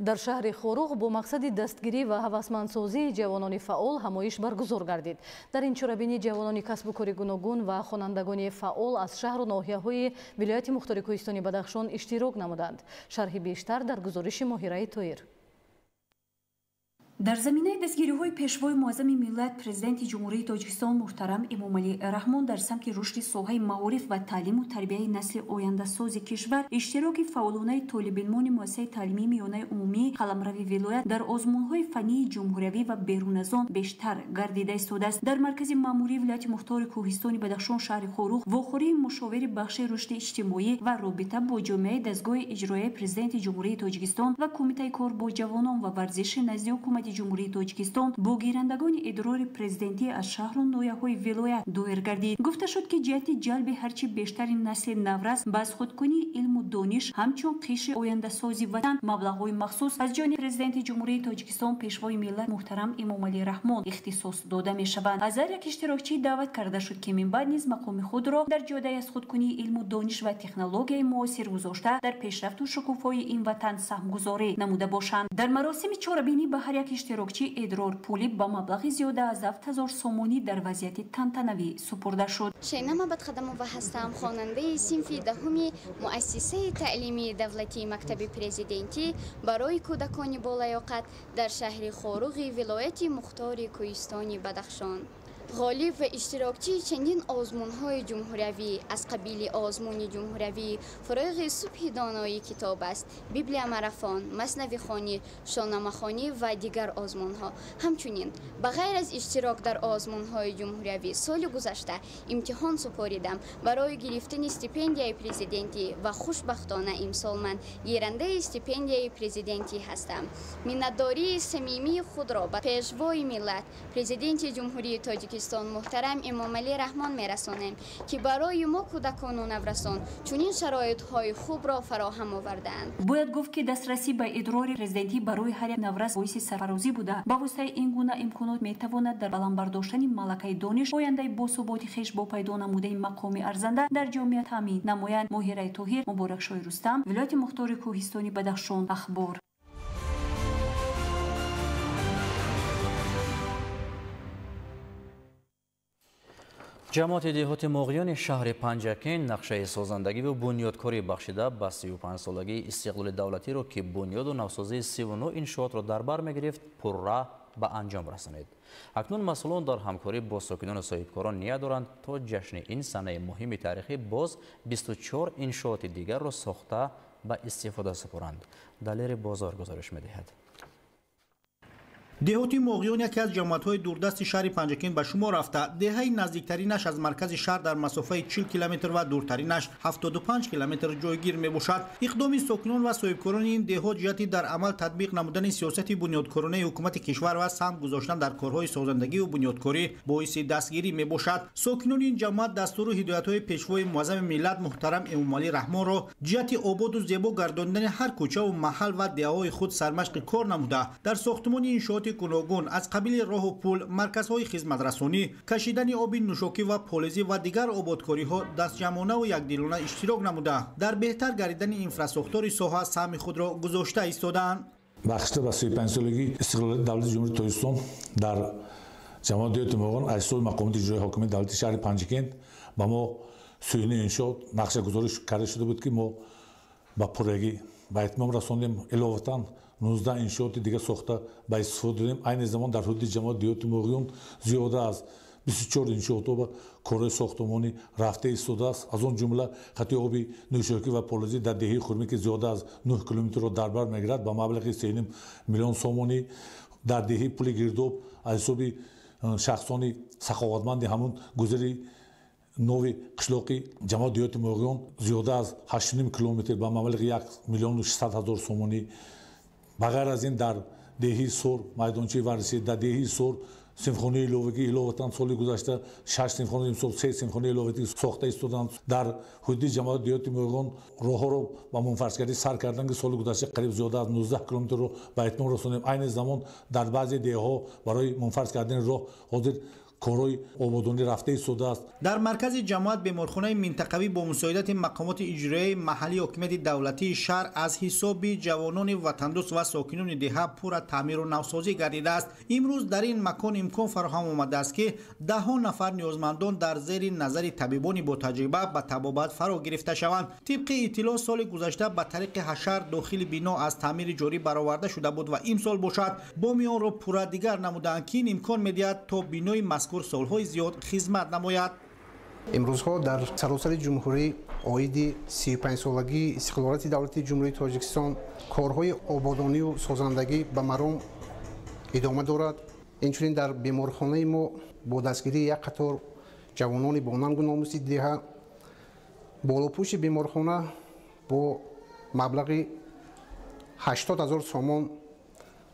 Дар шаҳри Хоруғ бо мақсади дастгирӣ ва ҳавасмандсозии ҷавонони фаъол ҳамоиш баргузор гардид. Дар ин чорабинӣ ҷавонони касбу кори гуногун ва хонандагони фаъол аз шаҳру ноҳияҳои вилояти мухтори кӯҳистони Бадахшон иштирок намуданд. Шарҳи бештар дар гузориши Моҳираи Тоир. Дар заминаи дастгириҳои пешвои муаззами миллат, президенти Ҷумҳурии Тоҷикистон муҳтарам Эмомалӣ Раҳмон дар самти рушди соҳаи маориф ва таълиму тарбияи насли ояндасози кишвар, иштироки фаъолонаи толибилмони муассисаи таълимии миёнаи умумии қаламрави вилоят дар озмунҳои фаннии ҷумҳуриявӣ ва берун аз он бештар гардида истодааст. Дар маркази маъмурии вилояти мухтори кӯҳистони Бадахшон шаҳри Хоруғ вохӯрии мушовири бахши рушди иҷтимоӣ ва робита бо ҷомеаи дастгоҳи иҷроияи президенти Ҷумҳурии Тоҷикистон ва Кумитаи кор бо ҷавонон ва варзиши назди ҳукумати Ҷумҳурии Тоҷикистон бо гирандагони идрори президентӣ аз шаҳру ноҳияҳои вилоят доир гардид. Гуфта шуд, ки ҷиҳати ҷалби ҳарчи бештари насли наврас ба аз худкунии илму дониш ҳамчун қишри ояндасози ватан маблағҳои махсус аз ҷониби президенти Ҷумҳурии Тоҷикистон пешвои миллат муҳтарам Эмомалӣ Раҳмон ихтисос дода мешаванд. Аз ҳар як иштирокчӣ даъват карда шуд, ки минбаъд низ мақоми худро дар ҷодаи аз худкунии илму дониш ва технологияи муосир гузошта дар пешрафту шукуфоии ин ватан саҳмгузорӣ намуда бошанд. Дар маросими чорабинӣ ба ҳар як иштирокчӣ идрор пулӣ ба маблағи зиёда аз 7000 сомонӣ дар вазъияти тантанавӣ супурда шуд. Шайнама Бадқадамова ҳастам, хонандаи синфи даҳуми муассисаи таълимии давлатии мактаби президентӣ барои кӯдакони болаёқат дар шаҳри Хоруғи вилояти мухтори кӯҳистони Бадахшон. Ғолиб ва иштирокчии чандин озмунҳои ҷумҳуриявӣ аз қабили озмуни ҷумҳуриявии фурӯғи субҳи доноии китоб аст, библиомарафон, маснавихонӣ, шоҳномахонӣ ва дигар озмунҳо. Ҳамчунин, ба ғайр аз иштирок дар озмунҳои ҷумҳуриявӣ, соли гузашта имтиҳон супоридам барои гирифтани стипендияи президентӣ ва хушбахтона имсол ман гирандаи стипендияи президентӣ ҳастам. Миннатдории самимии худро ба пешвои миллат, президенти Ҷумҳурии Тоҷикистон муҳтарам Эмомалӣ Раҳмон мерасонем, ки барои мо кӯдакону наврасон чунин шароитҳои хубро фароҳам овардаанд. Бояд гуфт, ки дастрасӣ ба идрори президентӣ барои ҳар як наврас боиси сарфарозӣ буда, ба воситаи ин гуна имконот метавонад дар баланд бардоштани малакаи дониш ояндаи босуботи хеш бо пайдо намудани мақоми арзанда дар ҷомеа таъмин намоянд. Моҳираи Тоҳир, Муборакшоҳи Рустам, вилояти мухтори кӯҳистони Бадахшон, Ахбор. Ҷамоати деҳоти Моғиёни шаҳри Панҷакент нақшаи созандагиву бунёдкорӣ бахшида ба 35-солагии истиқлоли давлатиро, ки бунёду навсозии 39 иншоотро дар бар мегирифт, пурра ба анҷом расонид. Акнун масъулон дар ҳамкорӣ бо сокинону соҳибкорон ният доранд, то ҷашни ин санаи муҳими таърихӣ боз 24 иншооти дигарро сохта ба истифода супоранд. Далери Бозор гузориш медиҳад. Деҳоти Моғиён яке аз ҷамоатҳои дурдасти шаҳри Панҷакент ба шумор рафта. Деҳаи наздиктаринаш аз маркази шаҳр дар масофаи 40 километр ва дуртаринаш 75 километр ҷойгир мебошад. Иқдоми сокинон ва соҳибкорони ин деҳот ҷиҳати дар амал татбиқ намудани сиёсати бунёдкоронаи ҳукумати кишвар ва саҳм гузоштан дар корҳои созандагиву бунёдкорӣ боиси дастгирӣ мебошад. Сокинони ин ҷамоат дастуру ҳидоятҳои пешвои муаззами миллат муҳтарам Эмомалӣ Раҳмонро ҷиҳати ободу зебо гардонидани ҳар кӯчаву маҳал ва деҳаҳои худ сармашқи кор намуда, дар сохтмони иншоот гуногун аз қабили роҳу пул, марказҳои хизматрасонӣ, кашидани оби нӯшокӣ ва полезӣ ва дигар ободкориҳо дастҷамъонаву якдилона иштирок намуда, дар беҳтар гардидани инфрасохтори соҳа саҳми худро гузошта истодаанд. Бахшида ба 35-солагии истиқлолияти давлати Ҷумҳурии Тоҷикистон дар ҷамоати деҳоти Моғиён аз ҳисоби мақомоти иҷроияи ҳокимияти давлати шаҳри Панҷакент ба мо 39 иншоот нақшагузорӣ карда шуда буд, ки мо ба пуррагӣ ба итмом расондем. Иловатан 19 иншооти дига сохта ба истифода додем. Айни замон дар ҳудуди ҷамоати деҳоти Моғиён зиёда аз 24 иншоотҳо ба корҳои сохтмонӣ рафта истодааст. Аз он ҷумла хати оби нӯшокӣ ва полезӣ дар деҳаи Хурмӣ, ки зиёда аз 9 километрро дар бар мегирад, ба маблағи 3,5 миллион сомонӣ, дар деҳаи Пули Гирдоб аз ҳисоби шахсони саховатманди ҳамун гузари нави қишлоқи ҷамоати деҳоти Моғиён зиёда аз 8,5 километр ба маблағи 1 миллиону 600 ҳазор сомонӣ. Ба ғайр аз ин дар деҳи Сор майдончаи варзишӣ, дар деҳи Сор симфонияи иловагӣ иловатан соли гузашта 6 симфония, имсол 3 симфонияи иловагӣ сохта истоданд. Дар ҳудуди ҷамоати деҳоти Моғиён роҳҳоро ба мунфаршгарӣ сар карданд, ки соли гузашта қариб зиёда аз 19 километрро ба итмом расонем. Айни замон дар баъзе деҳҳо барои мунфарш кардани роҳ ҳозир корҳои ободонӣ рафта истодааст. Дар маркази ҷамоат беморхонаи минтақавӣ бо мусоидати мақомоти иҷроияи маҳаллии ҳокимияти давлатии шаҳр аз ҳисоби ҷавонони ватандӯст ва сокинони деҳа пурра таъмиру навсозӣ гардидааст. Имрӯз дар ин макон имкон фароҳам омадааст, ки даҳҳо нафар ниёзмандон дар зери назари табибони ботаҷриба ба табобат фаро гирифта шаванд. Тибқи иттилоъ, соли гузашта ба тариқи ҳашар дохили бино аз таъмири ҷорӣ бароварда шуда буд ва имсол бошад боми онро пурра дигар намудаанд, ки ин имкон медиҳад то бинои мазкур солҳои зиёд хизмат намояд. Имрӯзҳо дар саросари ҷумҳурӣ оиди 35-солагии истиқлолияти давлати Ҷумҳурии Тоҷикистон корҳои ободонию созандагӣ ба маром идома дорад. Инчунин дар беморхонаи мо бо дастгирии як қатор ҷавонони бо нангу номуси деҳа болопӯши беморхона бо маблағи 80 ҳазор сомон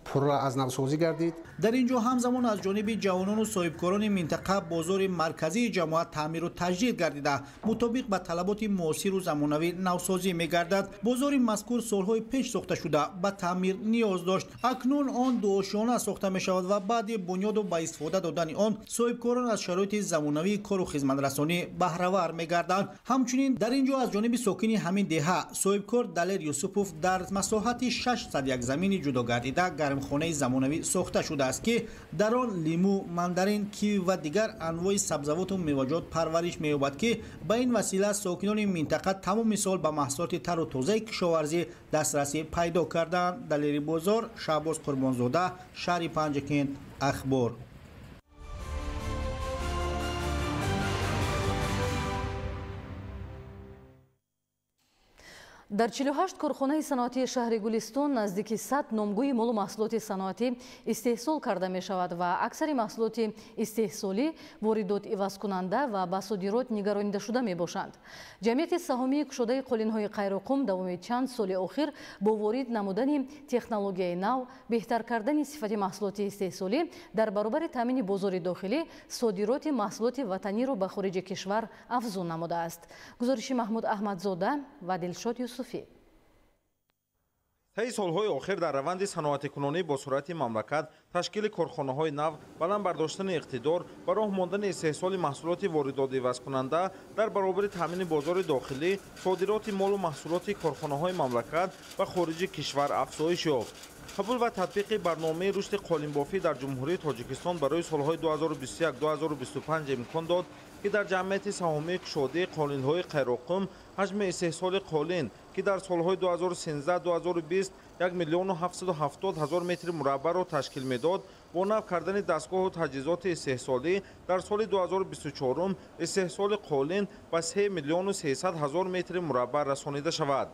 пурра аз навсозӣ гардид. Дар ин ҷо ҳамзамон аз ҷониби ҷавонону соҳибкорони минтақа бозори марказии ҷамоат таъмиру таҷдид гардида, мутобиқ ба талаботи муосиру замонавӣ навсозӣ мегардад. Бозори мазкур солҳои пеш сохта шуда ба таъмир ниёз дошт. Акнун он дуошёна сохта мешавад ва баъди бунёду ба истифода додани он соҳибкорон аз шароити замонавии кору хизматрасонӣ баҳравар мегарданд. Ҳамчунин дар ин ҷо аз ҷониби сокини ҳамин деҳа соҳибкор Далер Юсупов дар масоҳати 601 замини ҷудо гардида гармхонаи замонавӣ сохта шудааст, ки дар он лимӯ, мандарин, киви ва дигар анвои сабзавоту меваҷот парвариш меёбад, ки ба ин васила сокинони минтақа тамоми сол ба маҳсулоти тару тозаи кишоварзӣ дастрасӣ пайдо карданд. Далери Бозор, Шаҳбоз Қурбонзода, шаҳри Панҷакент, Ахбор. Дар 48 корхонаи саноатии шаҳри Гулистон наздики 100 номгӯи молу маҳсулоти саноатӣ истеҳсол карда мешавад ва аксари маҳсулоти истеҳсолӣ воридот ивазкунанда ва ба содирот нигаронида шуда мебошанд. Ҷамъияти саҳомии кушодаи қолинҳои Қайроқум давоми чанд соли охир бо ворид намудани технологияи нав, беҳтар кардани сифати маҳсулоти истеҳсолӣ дар баробари таъмини бозори дохилӣ содироти маҳсулоти ватаниро ба хориҷи кишвар афзун намудааст. Гузориши Маҳмуд Аҳмадзода ва Дилшод Юсуфӣ. Таи солҳои охир дар раванди саноатикунонӣ бо суръати мамлакат, ташкили корхонаҳои нав, баланд бардоштани иқтидор ва роҳ мондани истеҳсоли маҳсулоти воридотивазкунанда дар баробари таъмини бозори дохилӣ, содироти молу маҳсулоти корхонаҳои мамлакат ба хориҷи кишвар афзоиш ёфт. Қабул ва татбиқи барномаи рушди қолинбофӣ дар Ҷумҳурии Тоҷикистон барои солҳои 2021-2025 имкон дод, ки дар ҷамъияти саҳомии кушодии қолинҳои Қайроқум ҳаҷми истеҳсоли қолин, ки дар солҳои 2013-2020 1 миллиону 770 ҳазор метри мураббаъро ташкил медод, бо нав кардани дастгоҳу таҷҳизоти истеҳсолӣ дар соли 2024 истеҳсоли қолин ба 3 миллиону 300 ҳазор метри мураббаъ расонида шавад.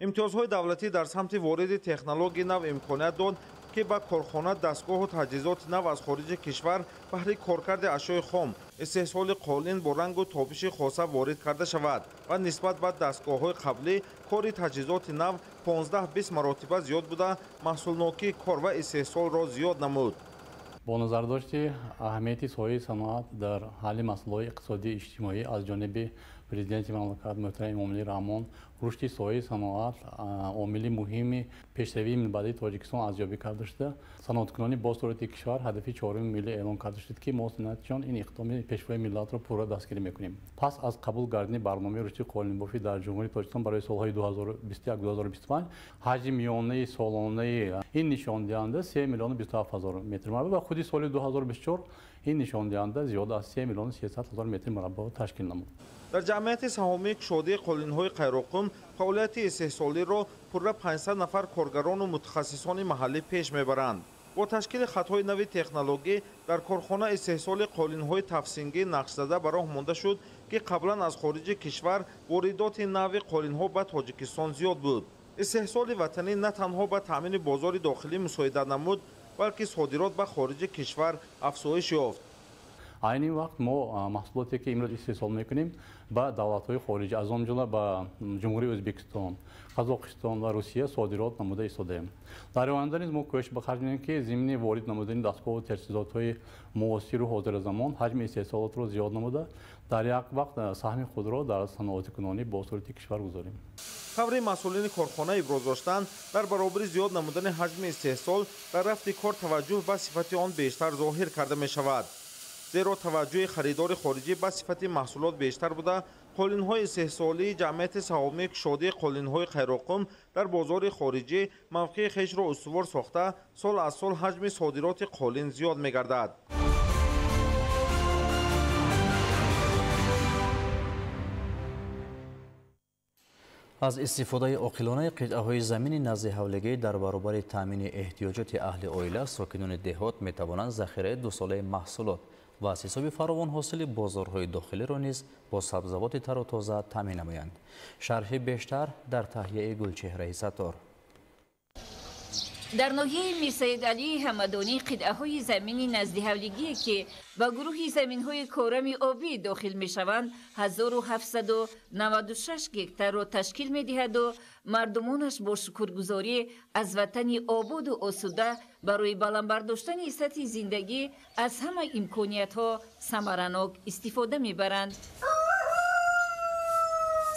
Имтиёзҳои давлатӣ дар самти вориди технологияи нав имконият дод, ки ба корхона дастгоҳу таҷҳизоти нав аз хориҷи кишвар баҳри коркарди ашёи хом, истеҳсоли қолин бо рангу тобиши хоса ворид карда шавад ва нисбат ба дастгоҳҳои қаблӣ кори таҷҳизоти нав 15-20 маротиба зиёд буда, маҳсулнокии кор ва истеҳсолро зиёд намуд. Бо назардошти аҳамияти соҳаи саноат дар ҳалли масъалаҳои иқтисодию иҷтимоӣ аз ҷониби президенти мамлакат муҳтарам Эмомалӣ Раҳмон, рушди соҳаи саноат омили муҳими пешравии минбаъдии Тоҷикистон арзёбӣ карда шуда, саноаткунони босуръати кишвар ҳадафи чоруми миллӣ эълон карда шуд, ки мо саноатчиён ин иқдоми пешвои миллатро пурра дастгирӣ мекунем. Пас аз қабул гардидани барномаи рушди қолинбофӣ дар Ҷумҳурии Тоҷикистон барои солҳои 2021-2025 ҳаҷми миёнаи солонаи ин нишондиҳанда 3 миллиону 27 ҳазор метр мураббаъ ва худи соли 2024 ин нишондиҳанда зиёда аз 3 миллиону 300 ҳазор метри мураббаъро ташкил намуд. Дар ҷамъияти саҳомии кушодии қолинҳои Қайроқум фаъолияти истеҳсолиро пурра 500 нафар коргарону мутахассисони маҳаллӣ пеш мебаранд. Бо ташкили хатҳои нави технологӣ дар корхона истеҳсоли қолинҳои тафсингӣ нақшзада ба роҳ монда шуд, ки қаблан аз хориҷи кишвар воридоти нави қолинҳо ба Тоҷикистон зиёд буд. Истеҳсоли ватанӣ на танҳо ба таъмини бозори дохилӣ мусоидат намуд, балки содирот ба хориҷи кишвар афзоиш ёфт. Айни вақт мо маҳсулоте ки имрӯз истеҳсол мекунем ба давлатҳои хориҷӣ, аз он ҷумла ба Ҷумҳурии Ӯзбекистон, Қазоқистон ва Русия содирот намуда истодаем. Дар оянда низ мо кӯшиш ба харҷ менамоем, ки зимни ворид намудани дастгоҳу таҷҳизотҳои муосиру ҳозиразамон ҳаҷми истеҳсолотро зиёд намуда, дар як вақт саҳми худро дар саноатикунонӣ бо сурати кишвар гузорем. Таври масъулини корхона иброз доштанд, дар баробари зиёд намудани ҳаҷми истеҳсол дар рафти кор таваҷҷӯҳ ба сифати он бештар зоҳир карда мешавад. Зеро таваҷҷӯҳи харидори хориҷӣ ба сифати маҳсулот бештар буда, қолинҳои истеҳсолии ҷамъияти саҳомии кушодии қолинҳои Қайроққум дар бозори хориҷӣ мавқеи хешро устувор сохта, сол аз сол ҳаҷми содироти қолин зиёд мегардад. Аз истифодаи оқилонаи қитъаҳои замини назди ҳавлигӣ дар баробари таъмини эҳтиёҷоти аҳли оила, сокинони деҳот метавонанд захираи дусолаи маҳсулот ва аз ҳисоби фаровон ҳосили бозорҳои дохилиро низ бо сабзавоти тару тоза таъмин намоянд. Шарҳи бештар дар таҳияи Гулчеҳраи Саттор. Дар ноҳияи Мирсаидалии Ҳамадонӣ қитъаҳои замини наздиҳавлигие, ки ба гурӯҳи заминҳои корами обӣ дохил мешаванд, 1796 гектарро ташкил медиҳаду мардумонаш бо шукргузорӣ аз ватани ободу осуда барои баланд бардоштани сатҳи зиндагӣ аз ҳама имкониятҳо самаранок истифода мебаранд.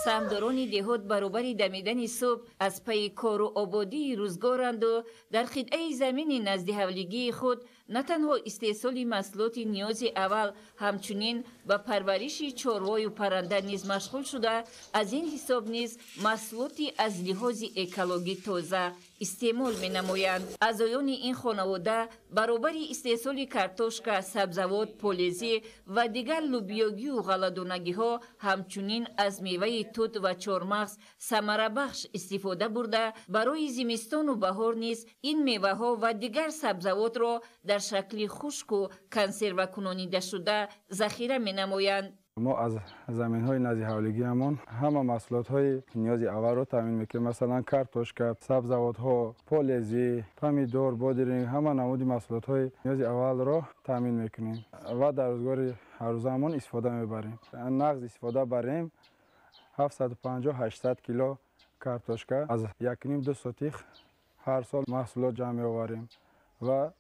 Саҳмдорони деҳот баробари дамидани субҳ аз пайи кору ободии рӯзгоранду дар қитъаи замини наздиҳавлигии худ на танҳо истеҳсоли маҳсулоти ниёзи аввал, ҳамчунин ба парвариши чорвою парранда низ машғул шуда, аз ин ҳисоб низ маҳсулоти аз лиҳози экологӣ тоза истеъмол менамоянд. Аъзоёни ин хонавода баробари истеҳсоли картошка, сабзавот, полезӣ ва дигар лубиёгию ғалладонагиҳо, ҳамчунин аз меваи тут ва чормағз самарабахш истифода бурда, барои зимистону баҳор низ ин меваҳо ва дигар сабзавотро дар шакли хушку консервакунонидашуда захира менамоянд. Мо аз заминҳои назди ҳавлигиамон ҳама маҳсулотҳои ниёзи аввалро таъмин мекунем. Масалан, картошка, сабзавотҳо, полезӣ, помидор, бодиринг, ҳама намуди маҳсулотҳои ниёзи аввалро таъмин мекунем ва дар рӯзгори ҳаррӯзаамон истифода мебарем. Нағз истифода барем 750-800 кило картошка аз 1,5-2 сотих ҳар сол маҳсулот ҷамъ меоварем ва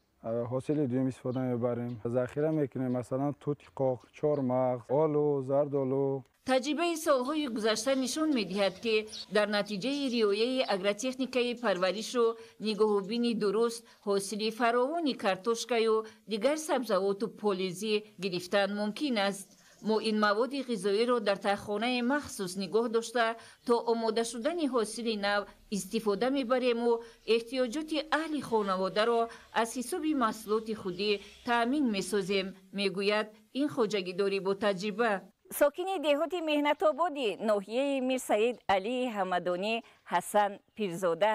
ҳосили дуюм истифода мебарем. Захира мекунем, масалан, тути қоқ, чормағз, олу, зардолу. Таҷрибаи солҳои гузашта нишон медиҳад, ки дар натиҷаи риояи агротехникаи парваришу нигоҳубини дуруст ҳосили фаровони картошкаю дигар сабзавоту полезӣ гирифтан мумкин аст. Мо ин маводи ғизоиро дар таххонаи махсус нигоҳ дошта, то омода шудани ҳосили нав истифода мебарему эҳтиёҷоти аҳли хонаводаро аз ҳисоби маҳсулоти худӣ таъмин месозем, мегӯяд ин хоҷагидорӣ бо таҷриба. Сокини деҳоти Меҳнатободи ноҳияи Мирсаид Алии Ҳамадонӣ Ҳасан Пирзода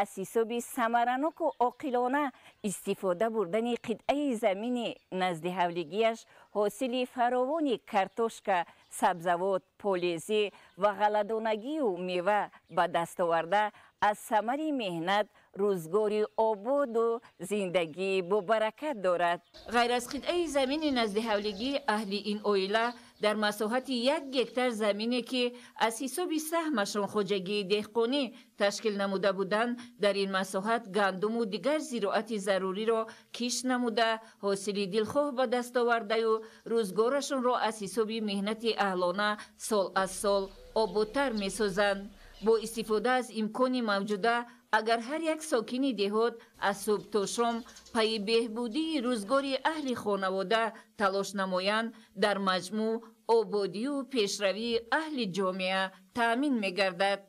аз ҳисоби самараноку оқилона истифода бурдани қитъаи замини наздиҳавлигиаш ҳосили фаровони картошка, сабзавот, полезӣ ва ғалладонагию мева ба даст оварда, аз самари меҳнат рӯзгори ободу зиндагии бобаракат дорад. Ғайр аз қитъаи замини наздиҳавлигӣ, аҳли ин оила дар масоҳати 1 гектар замине, ки аз ҳисоби саҳмашон хоҷагии деҳқонӣ ташкил намуда буданд, дар ин масоҳат гандуму дигар зироати заруриро кишт намуда, ҳосили дилхоҳ ба даст овардаю рӯзгорашонро аз ҳисоби меҳнати аҳлона сол аз сол ободтар месозанд. Бо истифода аз имкони мавҷуда, агар ҳар як сокини деҳот аз субҳ то шом пайи беҳбудии рӯзгори аҳли хонавода талош намоянд, дар маҷмӯъ ободию пешравии аҳли ҷомеа таъмин мегардад.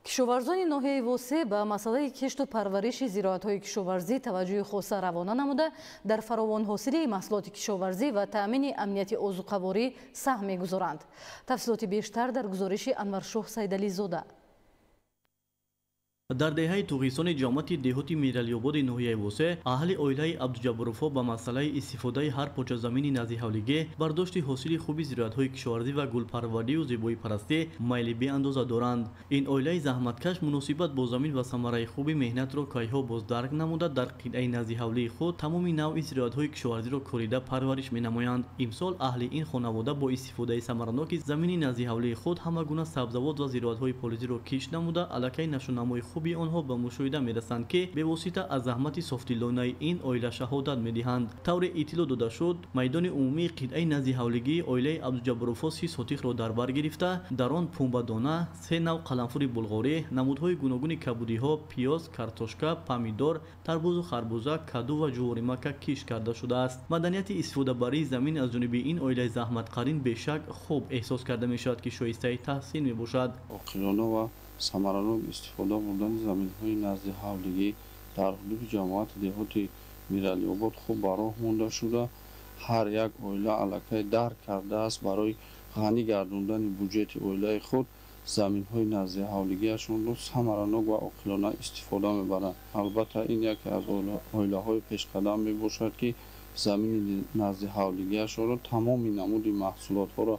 Кишоварзони ноҳияи Восе ба масъалаи кишту парвариши зироатҳои кишоварзӣ таваҷҷӯҳи хоса равона намуда, дар фаровонҳосилии маҳсулоти кишоварзӣ ва таъмини амнияти озуқаворӣ саҳм мегузоранд. Тафсилоти бештар дар гузориши Анваршоҳ Сайдализода. Дар деҳаи Туғистони ҷамоати деҳоти Миралиободи ноҳияи Восе аҳли оилаи Абдуҷабборовҳо ба масъалаи истифодаи ҳар почазамини наздиҳавлигӣ, бардошти ҳосили хуби зироатҳои кишоварзӣ ва гулпарварию зебоипарастӣ майли беандоза доранд. Ин оилаи заҳматкаш муносибат бо замин ва самараи хуби меҳнатро кайҳо боз дарк намуда, дар қитъаи наздиҳавлии худ тамоми навъи зироатҳои кишоварзиро корида парвариш менамоянд. Имсол аҳли ин хонавода бо истифодаи самараноки замини наздиҳавлии худ ҳама гуна сабзавот ва зироатҳои полизиро кишт намуда, аллакай нашъунамои хуби онҳо ба мушоҳида мерасанд, ки бевосита аз заҳмати софдилонаи ин оила шаҳодат медиҳанд. Тавре иттилоъ дода шуд, майдони умумии қитъаи наздиҳавлигии оилаи Абдуҷабборовҳо 30 сотихро дар бар гирифта, дар он пунбадона, 3 нав қаламфури булғорӣ, намудҳои гуногуни кабудиҳо, пиёз, картошка, помидор, тарбузу харбуза, каду ва ҷуворимакка кишт карда шудааст. Маданияти истифодабарии замин аз ҷониби ин оилаи заҳматқарин бешак хуб эҳсос карда мешавад, ки шоистаи таҳсин мебошад. Оқилона ва самаранок истифода бурдани заминҳои наздиҳавлигӣ дар ҳудуди ҷамоати деҳоти Миралиобод хуб ба роҳ монда шуда, ҳар як оила аллакай дарк кардааст барои ғанӣ гардондани буҷети оилаи худ заминҳои наздиҳавлигиашонро самаранок ва оқилона истифода мебаранд. Албатта, ин яке аз оилаҳои пешқадам мебошад, ки замини наздиҳавлигиашонро тамоми намуди маҳсулотҳоро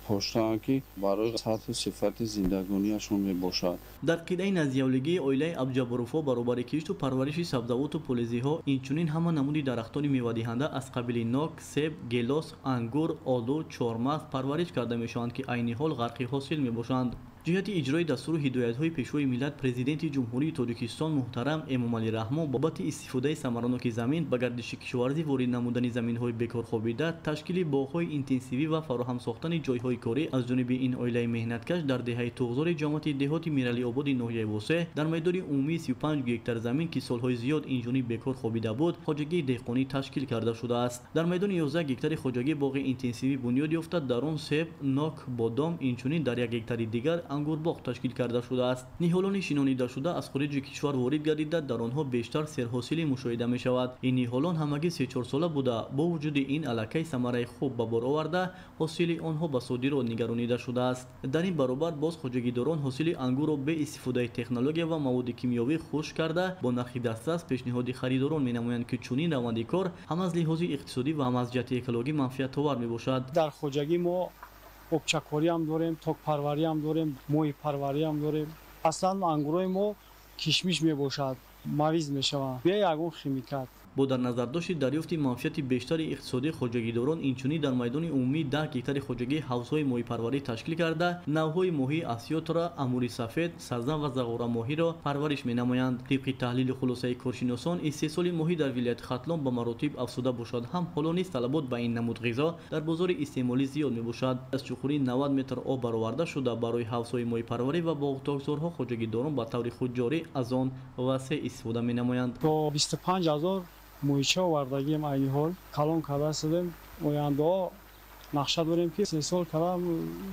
поштаанд, ки барои сатҳу сифати зиндагониашон мебошад. Дар қитъаи наздиҳавлигии оилаи Абдуҷабборовҳо баробари кишту парвариши сабзавоту полизиҳо инчунин ҳама намуди дарахтони мевадиҳанда аз қабили нок, себ, гелос, ангур, олу, чормағз парвариш карда мешаванд, ки айни ҳол ғарқи ҳосил мебошанд. Ҷиҳати иҷрои дастуру ҳидоятҳои Пешвои миллат, Президенти Ҷумҳурии Тоҷикистон муҳтарам Эмомалӣ Раҳмон бобати истифодаи самараноки замин, ба гардиши кишоварзӣ ворид намудани заминҳои бекорхобида, ташкили боғҳои интенсивӣ ва фароҳам сохтани ҷойҳои корӣ аз ҷониби ин оилаи меҳнаткаш дар деҳаи Туғзори ҷамоати деҳоти Миралиободи ноҳияи Восе дар майдони умумии 35 гектар замин, ки солҳои зиёд ин ҷониб бекор хобида буд, хоҷагии деҳқонӣ ташкил карда шудааст. Дар майдони 11 гектари хоҷагӣ боғи интенсивӣ бунёд ёфта, дар он себ, нок, бодом, инчунин дар 1 гектари дигар ангурбоғ ташкил карда шудааст. Ниҳолони шинонидашуда аз хориҷи кишвар ворид гардида, дар онҳо бештар серҳосилӣ мушоҳида мешавад. Ин ниҳолон ҳамагӣ 3-4 сола буда, бо вуҷуди ин аллакай самараи хуб ба бор оварда, ҳосили онҳо ба содирот нигаронида шудааст. Дар ин баробар боз хоҷагидорон ҳосили ангурро бе истифодаи технология ва маводи кимиёвӣ хушк карда, бо нархи дастрас пешниҳоди харидорон менамоянд, ки чунин раванди кор ҳам аз лиҳози иқтисодӣ ва ҳам аз ҷиҳати экологӣ манфиатовар мебошад. Дар хоҷагӣ мо обчакориам дорем, токпарвариам дорем, моҳипарвариам дорем. Аслан ангурои мо кишмиш мебошад, мавиз мешаванд, бе ягон химикат. Бо дар назардошти дарёфти манфиати бештари иқтисодии хоҷагидорон, инчунин дар майдони умумии 10 гектари хоҷагӣ ҳавзҳои моҳипарварӣ ташкил карда, навъҳои моҳии асиётра, амури сафед, сазан ва зағорамоҳиро парвариш менамоянд. Тибқи таҳлили хулосаи коршиносон, истеҳсоли моҳӣ дар вилояти Хатлон ба маротиб афзуда бошад ҳам, ҳоло низ талабот ба ин намуд ғизо дар бозори истеъмолӣ зиёд мебошад. Аз чуқурии 90 метр об бароварда шуда, барои ҳавзҳои моҳипарварӣ ва боғтокзорҳо хоҷагидорон ба таври худҷорӣ аз он васеъ истифода менамоянд. То 25 000 моҳича овардагием айни ҳол калон карда шудем. Ояндаҳо нақша дорем, ки 3 сол карда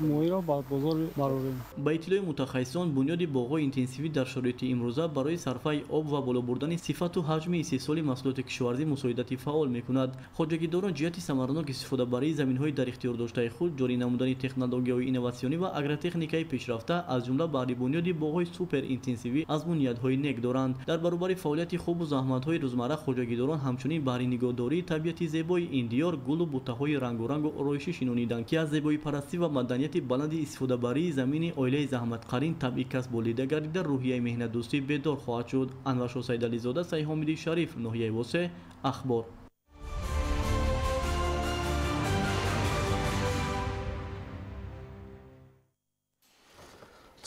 моҳиро ба бозор барорем. Ба иттилои мутахассисон, бунёди боғҳои интенсивӣ дар шароити имрӯза барои сарфаи об ва боло бурдани сифату ҳаҷми истеҳсоли маҳсулоти кишоварзӣ мусоидати фаъол мекунад. Хоҷагидорон ҷиҳати самаранок истифодабарии заминҳои дар ихтиёр доштаи худ, ҷорӣ намудани технологияҳои инноватсионӣ ва агротехникаи пешрафта, аз ҷумла баҳри бунёди боғҳои суперинтенсивӣ азмуниятҳои нек доранд. Дар баробари фаъолияти хубу заҳматҳои рӯзмарра, хоҷагидорон ҳамчунин баҳри нигоҳдории табиати зебои ин диёр гулу бутаҳои рангорангу ороишӣ шинониданд, ки аз зебоипарастӣ ва маданияти баланди истифодабарии замини оилаи заҳматқарин табъи касб болида гардида, рӯҳияи меҳнатдӯстӣ бедор хоҳад шуд. Анваршо Сайдализода, Сайҳомиди Шариф, ноҳияи Восе, Ахбор.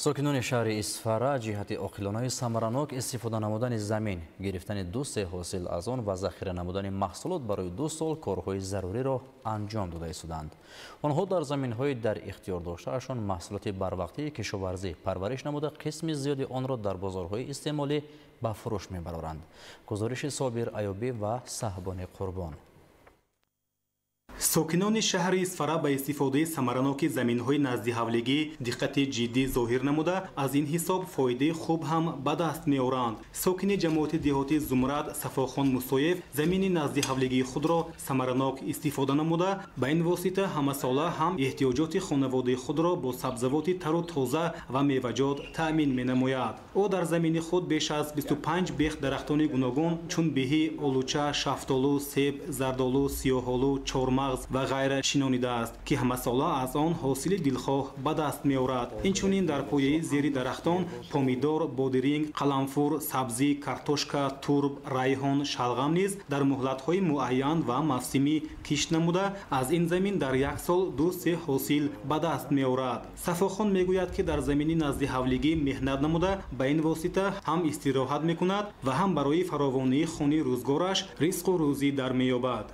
Сокинони шаҳри Исфара ҷиҳати оқилонаи самаранок истифода намудани замин, гирифтани 2-3 ҳосил аз он ва захира намудани маҳсулот барои 2 сол корҳои заруриро анҷом дода истоданд. Онҳо дар заминҳои дар ихтиёр доштаашон маҳсулоти барвақтии кишоварзӣ парвариш намуда, қисми зиёди онро дар бозорҳои истеъмолӣ ба фурӯш мебароранд. Гузориши Собир Аюбӣ ва Саҳбони Қурбон. Сокинони шаҳри Исфара ба истифодаи самараноки заминҳои наздиҳавлигӣ диққати ҷиддӣ зоҳир намуда, аз ин ҳисоб фоидаи хуб ҳам ба даст меоранд. Сокини ҷамоати деҳоти Зумрад Сафохон Мусоев замини наздиҳавлигии худро самаранок истифода намуда, ба ин восита ҳамасола ҳам эҳтиёҷоти хонаводаи худро бо сабзавоти тару тоза ва меваҷот таъмин менамояд. Ӯ дар замини худ беш аз 25 бех дарахтони гуногун чун беҳӣ, олуча, шафтолу, себ, зардолу, сиёҳолу, чормағз ва ғайра шинонидааст, ки ҳамасола аз он ҳосили дилхоҳ ба даст меорад. Инчунин дар пояи зери дарахтон помидор, бодиринг, қаламфур, сабзӣ, картошка, турб, райҳон, шалғам низ дар муҳлатҳои муайян ва мавсимӣ кишт намуда, аз ин замин дар як сол 2-3 ҳосил ба даст меорад. Сафохон мегӯяд, ки дар замини наздиҳавлигӣ меҳнат намуда, ба ин восита ҳам истироҳат мекунад ва ҳам барои фаровонии хони рӯзгораш ризқу рӯзӣ дар меёбад.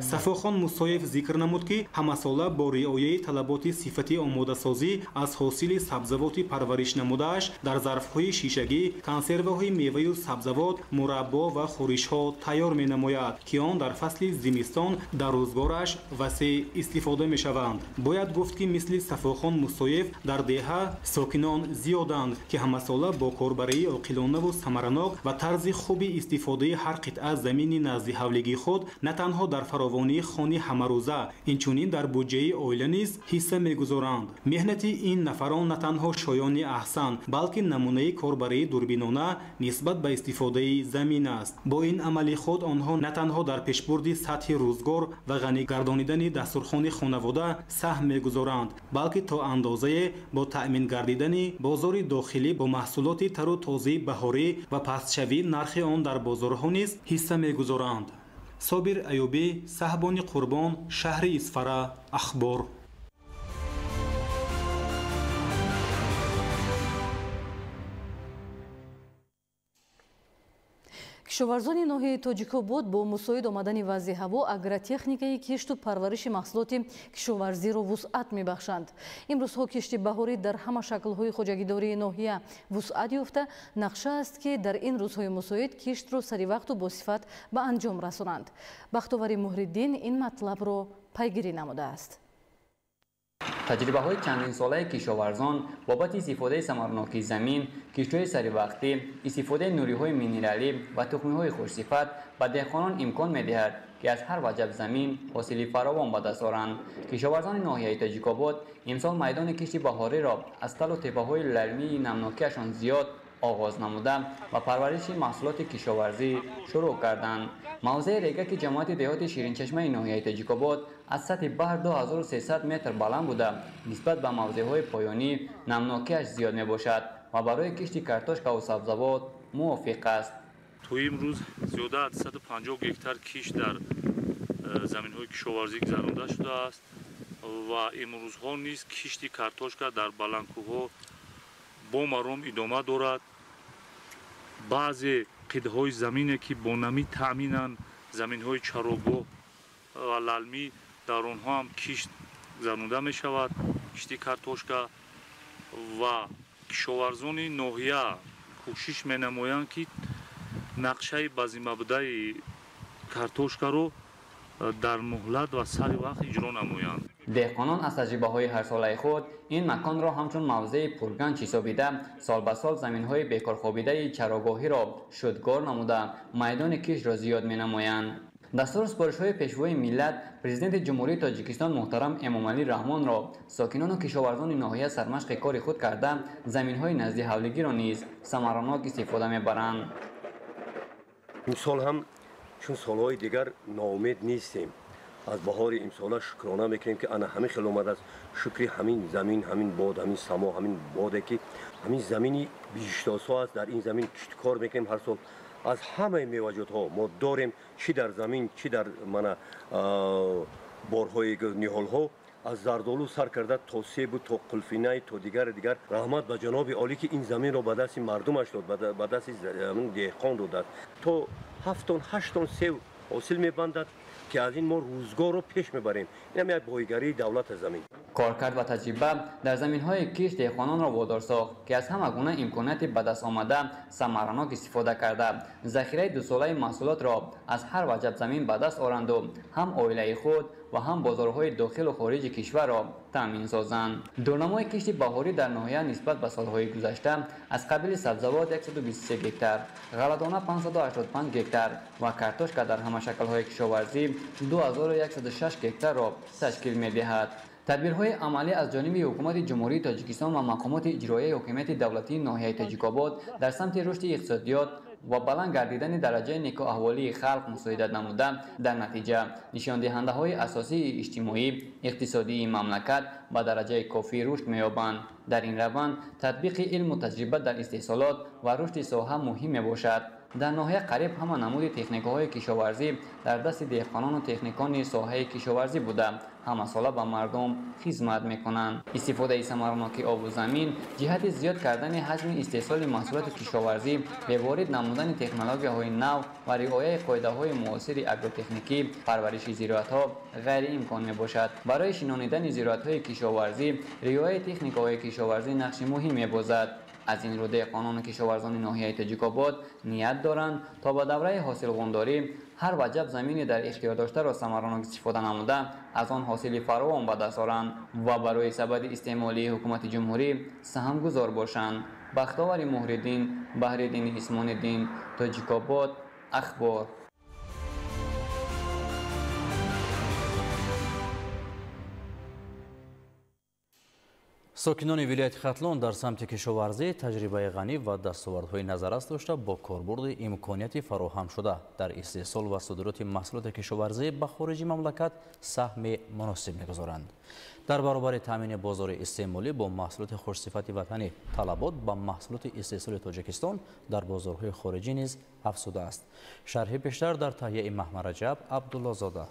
Сафохон Мусоев зикр намуд, ки ҳамасола бо риояи талаботи сифати омодасозӣ аз ҳосили сабзавоти парвариш намудааш дар зарфҳои шишагӣ, консерваҳои меваю сабзавот, мураббо ва хӯришҳо тайёр менамояд, ки он дар фасли зимистон дар рӯзгораш васеъ истифода мешаванд. Бояд гуфт, ки мисли Сафохон Мусоев дар деҳа сокинон зиёданд, ки ҳамасола бо корбарии оқилонаву самаранок ва тарзи хуби истифодаи ҳар қитъа замини наздиҳавлигии худ на танҳо дар фаровонии хони ҳамарӯза, инчунин дар буҷаи оила низ ҳисса мегузоранд. Меҳнати ин нафарон на танҳо шоёни аҳсан, балки намунаи корбарии дурбинона нисбат ба истифодаи замин аст. Бо ин амали худ онҳо на танҳо дар пешбурди сатҳи рӯзгор ва ғанӣ гардонидани дастурхони хонавода саҳм мегузоранд, балки то андозае бо таъмин гардидани бозори дохилӣ бо маҳсулоти тару тозаи баҳорӣ ва пастшавии нархи он дар бозорҳо низ ҳисса мегузоранд. Собир Аюбӣ, Саҳбони Қурбон, шаҳри Исфара, Ахбор. Кишоварзони ноҳияи Тоҷикобод бо мусоид омадани вазъи ҳаво агротехникаи кишту парвариши маҳсулоти кишоварзиро вусъат мебахшанд. Имрӯзҳо кишти баҳорӣ дар ҳама шаклҳои хоҷагидории ноҳия вусъат ёфта, нақша аст, ки дар ин рӯзҳои мусоид киштро саривақту босифат ба анҷом расонанд. Бахтовари Муҳриддин ин матлабро пайгирӣ намудааст. Таҷрибаҳои чандинсолаи кишоварзон бобати истифодаи самарнокии замин, киштҳои саривақтӣ, истифодаи нуриҳои минералӣ ва тухмиҳои хушсифат ба деҳқонон имкон медиҳад, ки аз ҳар ваҷаб замин ҳосили фаровон ба даст оранд. Кишоварзони ноҳияи Тоҷикобод имсол майдони кишти баҳориро аз талу теппаҳои лалмии намнокиашон зиёд оғоз намуда ва парвариши маҳсулоти кишоварзӣ шурӯъ карданд. Мавзеи регаки ҷамоати деҳоти Ширинчашмаи ноҳияи Тоҷикобод аз сатҳи баҳр 2300 метр баланд буда, нисбат ба мавзеъҳои поёнӣ намнокиаш зиёд мебошад ва барои кишти картошкаву сабзавот мувофиқ аст. То имрӯз зиёда аз 150 гектар кишт дар заминҳои кишоварзӣ гузаронда шудааст ва имрӯзҳо низ кишти картошка дар баландкӯҳҳо бо маром идома дорад. Баъзе қитъаҳои замине, ки бо намӣ таъминанд, заминҳои чарогоҳ ва лалмӣ, дар онҳо ҳам кишт гузаронда мешавад, кишти картошка, ва кишоварзони ноҳия кӯшиш менамоянд, ки нақшаи ба зиммабудаи картошкаро дар муҳлат ва сари вақт иҷро намоянд. Деҳқонон аз таҷрибаҳои ҳарсолаи худ ин маконро ҳамчун мавзеи пурганҷ ҳисобида, сол ба сол заминҳои бекорхобидаи чарогоҳиро шудгор намуда, майдони киштро зиёд менамоянд. Дастуру супоришҳои пешвои миллат, президенти Ҷумҳурии Тоҷикистон муҳтарам Эмомалӣ Раҳмонро сокинону кишоварзони ноҳия сармашқи кори худ карда, заминҳои наздиҳавлигиро низ самаранок истифода мебаранд. Имсол ҳам чун солҳои дигар ноумед нестем. Аз баҳори имсола шукрона мекунем, ки ана ҳамин хел омадааст. Шукри ҳамин замин, ҳамин бод, ҳамин само, ҳамин боде, ки ҳамин замини биҳиштосо аст. Дар ин замин киштукор мекунем ҳар сол. Аз ҳамаи меваҷотҳо мо дорем, чӣ дар замин, чӣ дар мана борҳои ниҳолҳо, аз зардолу сар карда то себу то қулфинай то дигар дигар. Раҳмат ба ҷаноби олӣ, ки ин заминро ба дасти мардумаш дод, ба дасти деҳқон додааст. То 7 тон 8 тон сев ҳосил мебандад, ки аз ин мо рӯзгорро пеш мебарем. Инам як боигарии давлат аз замин. Коркард ва таҷриба дар заминҳои кишт деҳқононро водор сохт, ки аз ҳама гуна имконияти ба даст омада самаранок истифода карда, захираи дусолаи маҳсулотро аз ҳар ваҷаб замин ба даст оранду ҳам оилаи худ ва ҳам бозорҳои дохилу хориҷи кишварро таъмин созанд. Дурнамои кишти баҳорӣ дар ноҳия нисбат ба солҳои гузашта аз қабили сабзавот 123 гектар, ғалладона 585 гектар ва картошка дар ҳама шаклҳои кишоварзӣ 2106 гектарро ташкил медиҳад. Тадбирҳои амалӣ аз ҷониби ҳукумати Ҷумҳурии Тоҷикистон ва мақомоти иҷроияи ҳокимияти давлатии ноҳияи Тоҷикобод дар самти рушди иқтисодиёт ва баланд гардидани дараҷаи некӯаҳволии халқ мусоидат намуда, дар натиҷа нишондиҳандаҳои асосии иҷтимоӣ иқтисодии мамлакат ба дараҷаи кофӣ рушд меёбанд. Дар ин раванд татбиқи илму таҷриба дар истеҳсолот ва рушди соҳа муҳим мебошад. Дар ноҳия қариб ҳама намуди техникаҳои кишоварзӣ дар дасти деҳқонону техникони соҳаи кишоварзӣ буда, ҳамасола ба мардум хизмат мекунанд. Истифодаи самараноки обу замин ҷиҳати зиёд кардани ҳаҷми истеҳсоли маҳсулоти кишоварзӣ, беворид намудани технологияҳои нав ва риояи қоидаҳои муосири агротехникӣ, парвариши зироатҳо ғайриимкон мебошад. Барои шинонидани зироатҳои кишоварзӣ риояи техникаҳои кишоварзӣ нақши муҳим мебозад. Аз ин рӯ деҳқонону кишоварзони ноҳияи Тоҷикобод ният доранд, то ба давраи ҳосилғундорӣ ҳар ваҷаб замини дар ихтиёр доштаро самаранок истифода намуда, аз он ҳосили фаровон ба даст оранд ва барои сабади истеъмолии ҳукумати ҷумҳурӣ саҳмгузор бошанд. Бахтовари Муҳриддин, Баҳриддини Исмониддин, Тоҷикобод, Ахбор. Сокинони вилояти Хатлон дар самти кишоварзӣ таҷрибаи ғанӣ ва дастовардҳои назаррас дошта бо корбурди имконияти фароҳамшуда дар истеҳсол ва содироти маҳсулоти кишоварзӣ ба хориҷи мамлакат саҳми муносиб мегузоранд. Дар баробари таъмини бозори истеъмолӣ бо маҳсулоти хушсифати ватанӣ, талабот ба маҳсулоти истеҳсоли Тоҷикистон дар бозорҳои хориҷӣ низ афзудааст. Шарҳи бештар дар таҳияи Маҳмараҷаб Абдуллозода.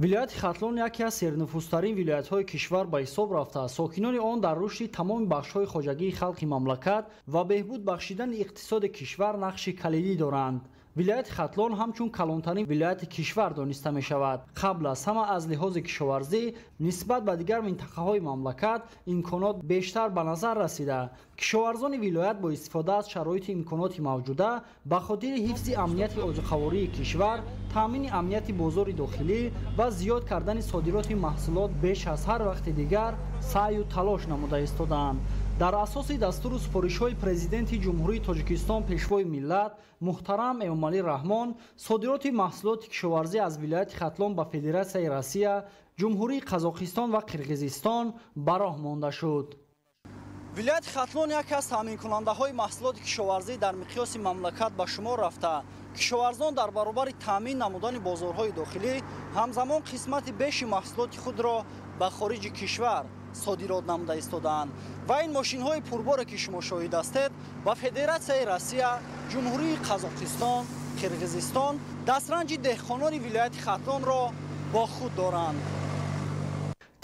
Вилояти Хатлон яке аз сернуфузтарин вилоятҳои кишвар ба ҳисоб рафта, сокинони он дар рушди тамоми бахшҳои хоҷагии халқи мамлакат ва беҳбуд бахшидани иқтисоди кишвар нақши калидӣ доранд. Вилояти Хатлон ҳамчун калонтарин вилояти кишвар дониста мешавад. Қабл аз ҳама аз лиҳози кишоварзӣ нисбат ба дигар минтақаҳои мамлакат имконот бештар ба назар расида. Кишоварзони вилоят бо истифода аз шароити имконоти мавҷуда ба хотири ҳифзи амнияти озуқавории кишвар, таъмини амнияти бозори дохилӣ ва зиёд кардани содироти маҳсулот беш аз ҳар вақти дигар саъю талош намуда истодаанд. Дар асоси дастуру супоришҳои Президенти Ҷумҳурии Тоҷикистон Пешвои миллат муҳтарам Эмомалӣ Раҳмон, содироти маҳсулоти кишоварзӣ аз вилояти Хатлон ба Федератсияи Россия, Ҷумҳурии Қазоқистон ва Қирғизистон ба роҳ монда шуд. Вилояти Хатлон яке аз таъминкунандаҳои маҳсулоти кишоварзӣ дар миқёси мамлакат ба шумор рафта. Кишоварзон дар баробари таъмин намудани бозорҳои дохилӣ ҳамзамон қисмати беши маҳсулоти худро ба хориҷи кишвар содирот намуда истодаанд. Ва ин мошинҳои пурборе ки шумо шоҳид ҳастед ба Федератсияи Россия, Ҷумҳурии Қазоқистон, Қирғизистон дастранҷи деҳқонони вилояти Хатлонро бо худ доранд.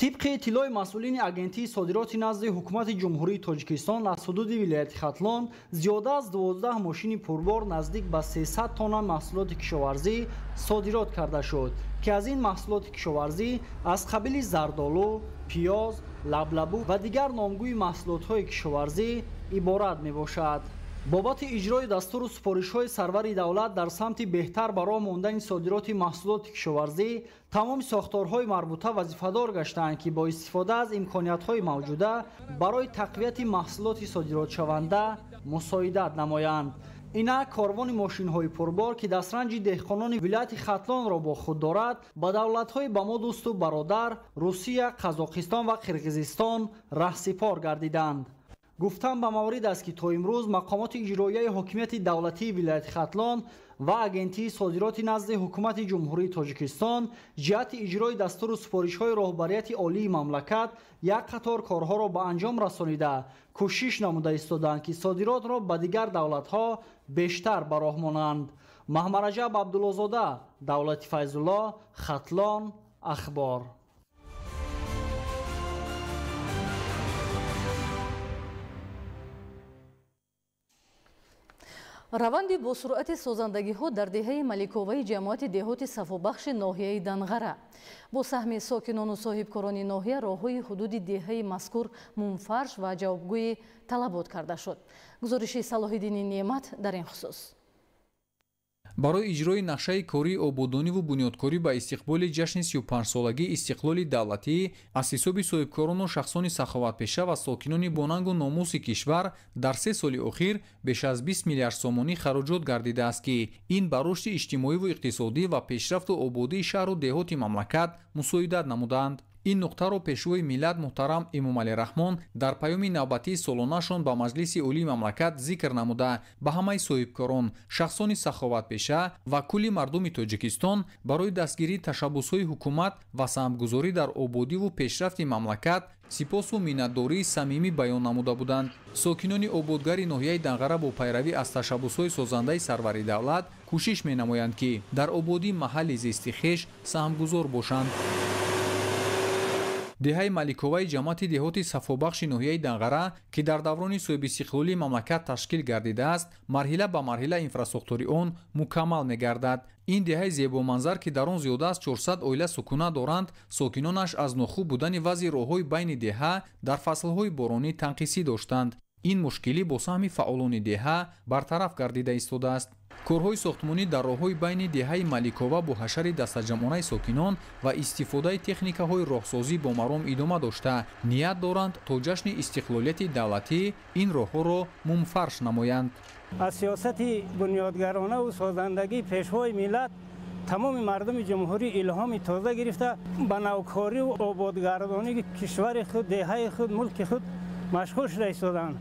Тибқи иттилои масъулини агентии содироти назди ҳукумати Ҷумҳурии Тоҷикистон аз ҳудуди вилояти Хатлон зиёда аз 12 мошини пурбор наздик ба 300 тонна маҳсулоти кишоварзӣ содирот карда шуд, ки аз ин маҳсулоти кишоварзӣ аз қабили зардолу, пиёз, лаблабу ва дигар номгӯи маҳсулотҳои кишоварзӣ иборат мебошад. Бобати иҷрои дастуру супоришҳои сарвари давлат дар самти беҳтар ба роҳ мондани содироти маҳсулоти кишоварзӣ тамоми сохторҳои марбута вазифадор гаштаанд, ки бо истифода аз имкониятҳои мавҷуда барои тақвияти маҳсулоти содиротшаванда мусоидат намоянд. Инак корвони мошинҳои пурбор, ки дастранҷи деҳқонони вилояти Хатлонро бо худ дорад, ба давлатҳои ба мо дӯсту бародар Русия, Қазоқистон ва Қирғизистон раҳсипор гардиданд. Гуфтан ба маврид аст, ки то имрӯз мақомоти иҷроияи ҳокимияти давлатии вилояти Хатлон ва агентии содироти назди ҳукумати Ҷумҳурии Тоҷикистон ҷиҳати иҷрои дастуру супоришҳои роҳбарияти олии мамлакат як қатор корҳоро ба анҷом расонида, кӯшиш намуда истодаанд, ки содиротро ба дигар давлатҳо бештар ба роҳ монанд. Маҳмараҷаб Абдуллозода, Давлати Файзулло, Хатлон, Ахбор. Раванди бо суръати созандагиҳо дар деҳаи Маликоваи ҷамоати деҳоти Сафобахши ноҳияи Данғара. Бо саҳми сокинону соҳибкорони ноҳия роҳҳои ҳудуди деҳаи мазкур мумфарш ва ҷавобгӯи талабот карда шуд. Гузориши Салоҳиддини Неъмат дар ин хусус. Барои иҷрои нақшаи кории ободониву бунёдкорӣ ба истиқболи ҷашни 35-солагии истиқлоли давлатӣ аз ҳисоби соҳибкорону шахсони саховатпеша ва сокинони бонангу номуси кишвар дар 3 соли охир беш аз 20 миллиард сомонӣ хароҷот гардидааст, ки ин ба рушди иҷтимоиву иқтисодӣ ва пешрафту ободии шаҳру деҳоти мамлакат мусоидат намуданд. Ин нуқтаро пешвои миллат муҳтарам Эмомалӣ Раҳмон дар паёми навбатии солонашон ба Маҷлиси Олии мамлакат зикр намуда, ба ҳамаи соҳибкорон, шахсони саховатпеша ва кулли мардуми Тоҷикистон барои дастгирии ташаббусҳои ҳукумат ва саҳмгузорӣ дар ободиву пешрафти мамлакат сипосу миннатдории самимӣ баён намуда буданд. Сокинони ободгари ноҳияи Данғара бо пайравӣ аз ташаббусҳои созандаи сарвари давлат кӯшиш менамоянд, ки дар ободии маҳалли зисти хеш саҳмгузор бошанд. Деҳаи Маликоваи ҷамоати деҳоти Сафобахши ноҳияи Данғара, ки дар даврони соҳибистиқлолии мамлакат ташкил гардидааст, марҳила ба марҳила инфрасохтори он мукаммал мегардад. Ин деҳаи зебоманзар, ки дар он зиёда аз 400 оила сукунат доранд, сокинонаш аз нохуб будани вазъи роҳҳои байни деҳа дар фаслҳои боронӣ танқисӣ доштанд. Ин мушкилӣ бо саҳми фаъолони деҳа бартараф гардида истодааст. Корҳои сохтмонӣ дар роҳҳои байни деҳаи Маликова бо ҳашари дастаҷамъонаи сокинон ва истифодаи техникаҳои роҳсозӣ бо маром идома дошта, ният доранд то ҷашни истиқлолияти давлатӣ ин роҳҳоро мумфарш намоянд. Аз сиёсати бунёдгаронаву созандагии пешвои миллат тамоми мардуми ҷумҳурӣ илҳоми тоза гирифта, ба навкориву ободгардонии кишвари худ, деҳаи худ, мулки худ машғул шуда истоданд.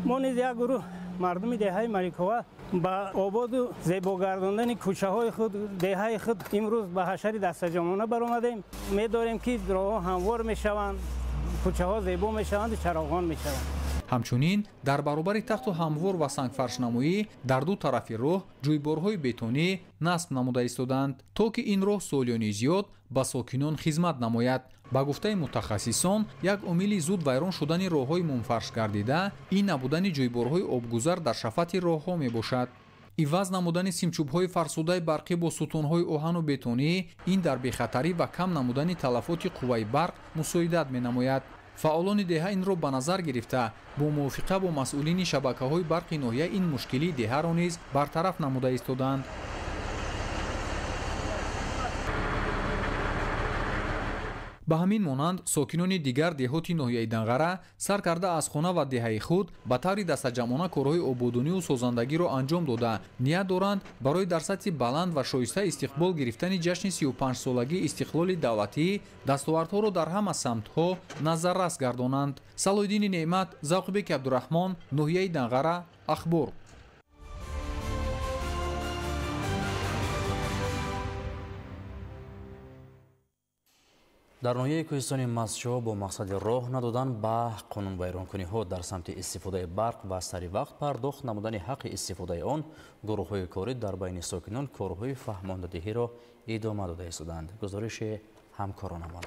Мо низ як гурӯҳ мардуми деҳаи Маликова ба ободу зебогардондани кӯчаҳои худ, деҳаи худ имрӯз ба ҳашари дастаҷамъона баромадем. Медорем, ки роҳҳо ҳамвор мешаванд, кӯчаҳо зебо мешаванду чароғон мешаванд. Ҳамчунин дар баробари тахту ҳамвор ва сангфаршнамоӣ дар ду тарафи роҳ ҷӯйборҳои бетонӣ насб намуда истоданд, то ки ин роҳ солиёни зиёд ба сокинон хизмат намояд. Ба гуфтаи мутахассисон, як омили зуд вайрон шудани роҳҳои мумфарш гардида ин набудани ҷӯйборҳои обгузар дар шафати роҳҳо мебошад. Иваз намудани симчӯбҳои фарсудаи барқӣ бо сутунҳои оҳану бетонӣ ин дар бехатарӣ ва кам намудани талафоти қувваи барқ мусоидат менамояд. Фаъолони деҳа инро ба назар гирифта, бо мувофиқа бо масъулини шабакаҳои барқи ноҳия ин мушкилии деҳаро низ бартараф намуда истоданд. Ба ҳамин монанд сокинони дигар деҳоти ноҳияи Данғара сар карда аз хона ва деҳаи худ ба таври дастаҷамъона корҳои ободониву созандагиро анҷом дода, ният доранд барои дар сатҳи баланд ва шоиста истиқбол гирифтани ҷашни 35-солагии истиқлоли давлатӣ дастовардҳоро дар ҳама самтҳо назаррас гардонанд. Салоҳиддини Неъмат, Завқибеки Абдураҳмон, ноҳияи Данғара, Ахбор. Дар ноҳияи кӯҳистони Мастчоҳ бо мақсади роҳ надодан ба қонунвайронкуниҳо дар самти истифодаи барқ ва сари вақт пардохт намудани ҳаққи истифодаи он, гурӯҳҳои корӣ дар байни сокинон корҳои фаҳмондадиҳиро идома дода истоданд. Гузориши ҳамкоронамон.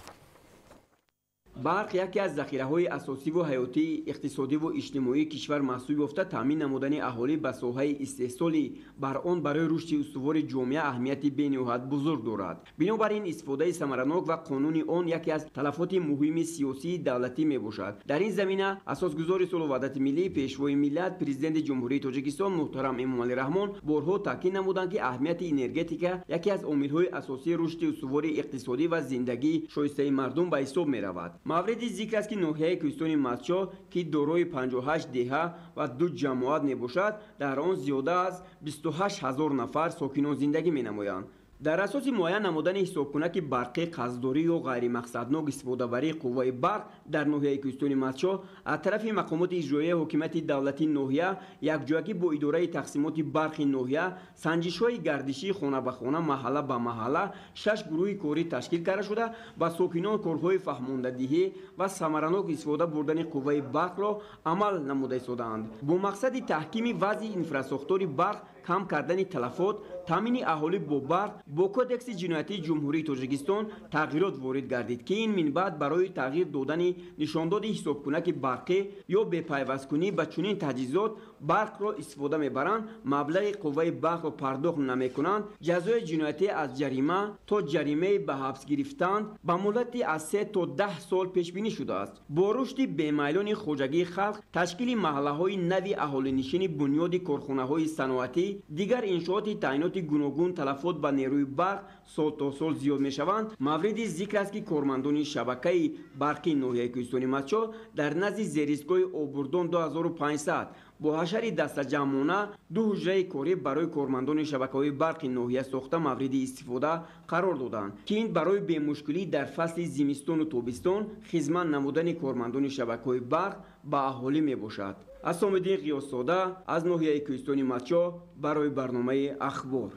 Барқ яке аз захираҳои асосиву ҳаётии иқтисодиву иҷтимоии кишвар маҳсуб ёфта, таъмин намудани аҳолӣ ба соҳаи истеҳсоли бар он барои рушди устувори ҷомеа аҳамияти бениҳоят бузург дорад. Бинобар ин истифодаи самаранок ва қонуни он яке аз талафоти муҳими сиёсии давлатӣ мебошад. Дар ин замина асосгузори сулҳу ваҳдати миллӣ, пешвои миллат, президенти Ҷумҳурии Тоҷикистон муҳтарам Эмомалӣ Раҳмон борҳо таъкид намуданд, ки аҳамияти энергетика яке аз омилҳои асосии рушди устувори иқтисодӣ ва зиндагии шоистаи мардум ба ҳисоб меравад. Мавриди зикр аст, ки ноҳияи кӯҳистони Мастчоҳ, ки дорои 58 деҳа ва 2 ҷамоат мебошад, дар он зиёда аз 28 ҳазор нафар сокинон зиндагӣ менамоянд. Дар асоси муайян намудани ҳисобкунаки барқӣ, қасдорӣ ё ғайримақсаднок истифодабарии қувваи барқ дар ноҳияи кӯҳистони Мастчоҳ аз тарафи мақомоти иҷроияи ҳокимияти давлатии ноҳия якҷоягӣ бо идораи тақсимоти барқи ноҳия санҷишҳои гардишии хона ба хона, маҳалла ба маҳалла 6 гурӯҳи корӣ ташкил карда шуда, ба сокинон корҳои фаҳмондадиҳӣ ва самаранок истифода бурдани қувваи барқро амал намуда истодаанд. Бо мақсади таҳкими вазъи инфрасохтори барқ, кам кардани талафот, таъмини аҳолӣ бо барқ бо Кодекси ҷиноятии Ҷумҳурии Тоҷикистон тағйирот ворид гардид, ки ин минбаъд барои тағйир додани нишондоди ҳисобкунаки барқӣ ё бепайвасткунӣ ба чунин таҷҳизот Барқро истифода мебаранд, маблағи қувваи барқро пардохт намекунанд, ҷазои ҷиноятӣ аз ҷарима то ҷаримаи ба ҳабс гирифтан ба муҳлати аз 3 то 10 сол пешбинӣ шудааст. Бо рушди бемайлони хоҷагии халқ, ташкили маҳаллаҳои нави аҳолинишини, бунёди корхонаҳои саноатӣ, дигар иншооти таъиноти гуногун талафот ба нерӯи барқ сол то сол зиёд мешаванд. Мавриди зикр аст, ки кормандони шабакаи барқи ноҳияи Кӯҳистони Мастчоҳ дар назди зеристгоҳи Обурдон 2500 бо ҳашари дастаҷамъона ду ҳуҷраи корӣ барои кормандони шабакаҳои барқи ноҳия сохта мавриди истифода қарор доданд, ки ин барои бемушкилӣ дар фасли зимистону тобистон хизмат намудани кормандони шабакаҳои барқ ба аҳолӣ мебошад. Асомиддин Ғиёсзода аз ноҳияи Кӯҳистони Мастчоҳ барои барномаи Ахбор.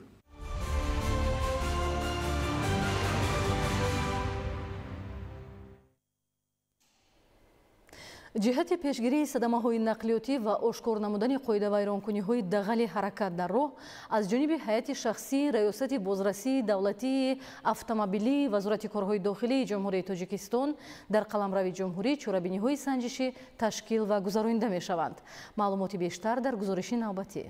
Ҷиҳати пешгирии садамаҳои нақлиётӣ ва ошкор намудани қоидавайронкуниҳои дағали ҳаракат дар роҳ аз ҷониби ҳайати шахсии Раёсати бозрасии давлатии автомобилии Вазорати корҳои дохилии Ҷумҳурии Тоҷикистон дар қаламрави ҷумҳурӣ чорабиниҳои санҷишӣ ташкил ва гузаронида мешаванд. Маълумоти бештар дар гузориши навбатӣ.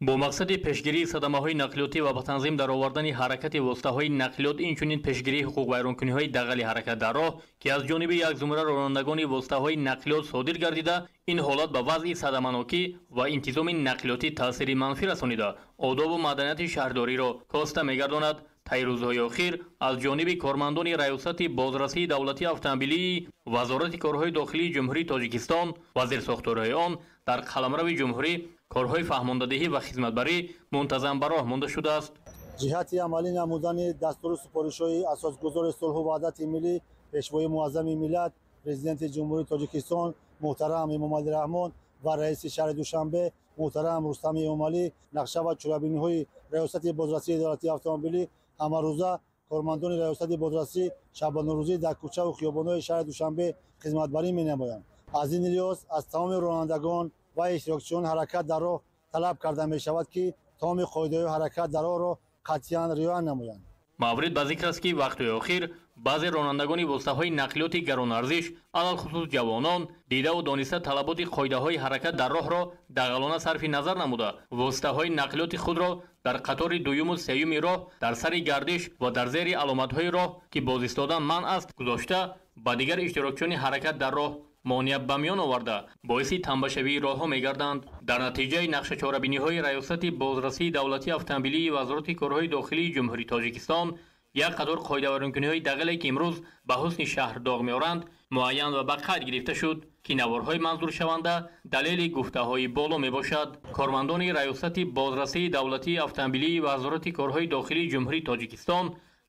Бо мақсади пешгирии садамаҳои нақлиётӣ ва ба танзим даровардани ҳаракати воситаҳои нақлиёт, инчунин пешгирии ҳуқуқвайронкуниҳои дағали ҳаракат дар роҳ, ки аз ҷониби як зумра ронандагони воситаҳои нақлиёт содир гардида, ин ҳолат ба вазъи садаманокӣ ва интизоми нақлиётӣ таъсири манфӣ расонида, одобу маданияти шаҳрдориро коста мегардонад. Таи рӯзҳои охир аз ҷониби кормандони Раёсати бозрасии давлатии автомобилии Вазорати корҳои дохилии Ҷумҳурии Тоҷикистон ва зерсохторҳои он дар қаламрави ҷумҳурӣ корҳои фаҳмондадиҳӣ ва хизматбарӣ мунтазам ба роҳ монда шудааст. Ҷиҳати амалӣ намудани дастуру супоришҳои асосгузори сулҳу ваҳдати миллӣ, пешвои муаззами миллат, президенти Ҷумҳурии Тоҷикистон муҳтарам Эмомалӣ Раҳмон ва раиси шаҳри Душанбе муҳтарам Рустами Эмомалӣ, нақша ва чорабиниҳои Раёсати бозрасии давлатии автомобилӣ ҳамарӯза кормандони Раёсати бозрасӣ шабонарӯзӣ дар кӯчаву хиёбонҳои шаҳри Душанбе хизматбарӣ менамоянд. Аз ин лиҳоз аз тамоми ронандагон ва иштирокчиён ҳаракат дар роҳ талаб карда мешавад, ки тамоми қоидаҳои ҳаракат дар роҳро қатъиян риоя намоянд. Маврид ба зикр аст, ки вақтҳои охир баъзе ронандагони воситаҳои нақлиёти гаронарзиш, алалхусус ҷавонон, дидаву дониста талаботи қоидаҳои ҳаракат дар роҳро дағалона сарфи назар намуда, воситаҳои нақлиёти худро дар қатори дуюму сеюми роҳ, дар сари гардиш ва дар зери аломатҳои роҳ, ки боз истодан манъ аст, гузошта, ба дигар иштирокчиёни ҳаракат дар роҳ монеа ба миён оварда, боиси тамбашавии роҳҳо мегарданд. Дар натиҷаи нақшачорабиниҳои Раёсати бозрасии давлатии автомобилии Вазорати корҳои дохилии Ҷумҳурии Тоҷикистон як қатор қоидавайронкуниҳои дағале, ки имрӯз ба ҳусни шаҳр доғ меоранд, муайян ва ба қайд гирифта шуд, ки наворҳои манзуршаванда далели гуфтаҳои боло мебошад. Кормандони Раёсати бозрасии давлатии автомобилии Вазорати корҳои дохилии Ҷумҳурии Тоҷикистон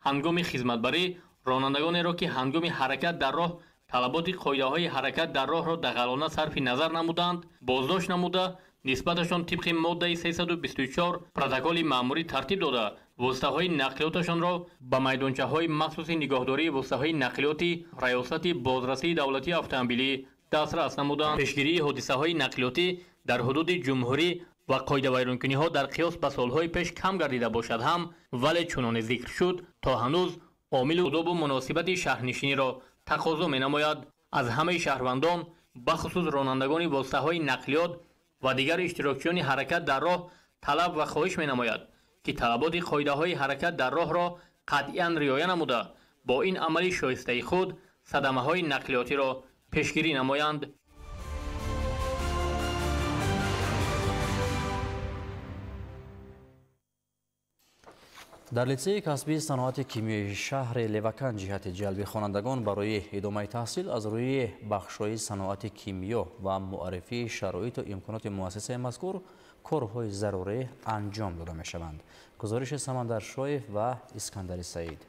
ҳангоми хизматбарӣ ронандагонеро, ки ҳангоми ҳаракат дар роҳ талаботи қоидаҳои ҳаракат дар роҳро дағалона сарфи назар намуданд, боздошт намуда, нисбаташон тибқи моддаи 324 протоколи маъмурӣ тартиб дода, воситаҳои нақлиёташонро ба майдончаҳои махсуси нигоҳдории воситаҳои нақлиёти Раёсати бозрасии давлатии автомобилӣ дастрас намуданд. Пешгирии ҳодисаҳои нақлиётӣ дар ҳудуди ҷумҳурӣ ва қоидавайронкуниҳо дар қиёс ба солҳои пеш кам гардида бошад ҳам, вале чуноне зикр шуд, то ҳанӯз омили одобу муносибати шаҳрнишиниро тақозо менамояд. Аз ҳамаи шаҳрвандон, бахусус ронандагони воситаҳои нақлиёт ва дигар иштирокчиёни ҳаракат дар роҳ талаб ва хоҳиш менамояд, ки талаботи қоидаҳои ҳаракат дар роҳро қатъиян риоя намуда, бо ин амали шоистаи худ садамаҳои нақлиётиро пешгирӣ намоянд. Дар литсеи касбии саноати кимиёи шаҳри Левакан ҷиҳати ҷалби хонандагон барои идомаи таҳсил аз рӯи бахшҳои саноати кимиё ва муаррифии шароиту имконоти муассисаи мазкур корҳои зарурӣ анҷом дода мешаванд. Гузориши Самандар Шоев ва Искандари Саид.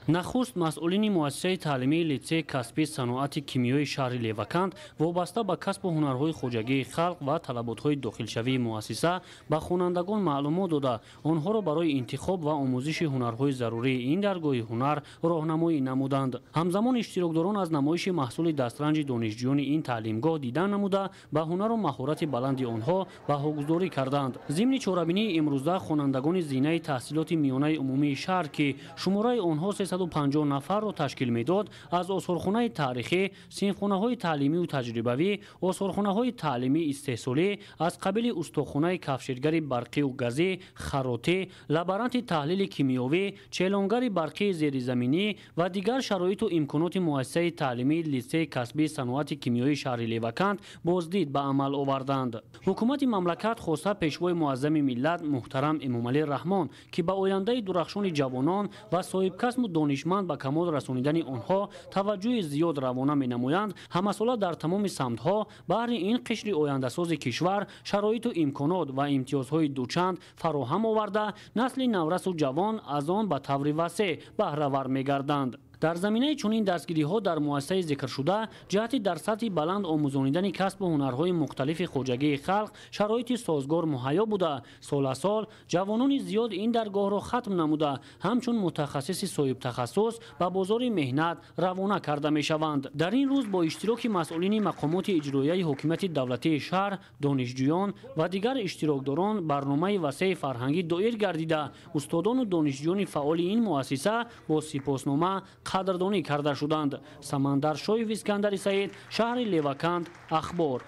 Нахуст масъулини муассисаи таълимии литсеи касбии саноати кимиёи шаҳри Леваканд вобаста ба касбу ҳунарҳои хоҷагии халқ ва талаботҳои дохилшавии муассиса ба хонандагон маълумот дода, онҳоро барои интихоб ва омӯзиши ҳунарҳои зарурии ин даргоҳи ҳунар роҳнамоӣ намуданд. Ҳамзамон иштирокдорон аз намоиши маҳсули дастранҷи донишҷӯёни ин таълимгоҳ дидан намуда, ба ҳунару маҳорати баланди онҳо баҳогузорӣ карданд. Зимни чорабинии имрӯза хонандагони зинаи таҳсилоти миёнаи умумии шаҳр, ки шумораи онҳо 350 нафарро ташкил медод, аз осорхонаи таърихӣ, синфхонаҳои таълимию таҷрибавӣ, осорхонаҳои таълимии истеҳсолӣ аз қабили устохонаи кафширгари барқию газӣ, харотӣ, лаборанти таҳлили кимиёвӣ, челонгари барқии зеризаминӣ ва дигар шароиту имконоти муассисаи таълимии литсеи касбии саноати кимиёии шаҳри Левакант боздид ба амал оварданд. Ҳукумати мамлакат, хоса пешвои муаззами миллат муҳтарам Эмомалӣ Раҳмон, ки ба ояндаи дурахшони ҷавонон ва соҳибкасбу донишманд ба камол расонидани онҳо таваҷҷӯҳи зиёд равона менамоянд, ҳамасола дар тамоми самтҳо баҳри ин қишри ояндасози кишвар шароиту имконот ва имтиёзҳои дучанд фароҳам оварда, насли наврасу ҷавон аз он ба таври васеъ баҳравар мегарданд. Дар заминаи чунин дастгириҳо дар муассисаи зикршуда ҷиҳати дар сатҳи баланд омӯзонидани касбу ҳунарҳои мухталифи хоҷагии халқ шароити созгор муҳайё буда, сол аз сол ҷавонони зиёд ин даргоҳро хатм намуда, ҳамчун мутахассиси соҳибтахассус ба бозори меҳнат равона карда мешаванд. Дар ин рӯз бо иштироки масъулини мақомоти иҷроияи ҳокимияти давлатии шаҳр, донишҷӯён ва дигар иштирокдорон барномаи васеи фарҳангӣ доир гардида, устодону донишҷӯёни фаъоли ин муассиса бо сипоснома қадрдонӣ карда шуданд. Самандар Шоев, Искандари Саид, шаҳри Левакант, Ахбор.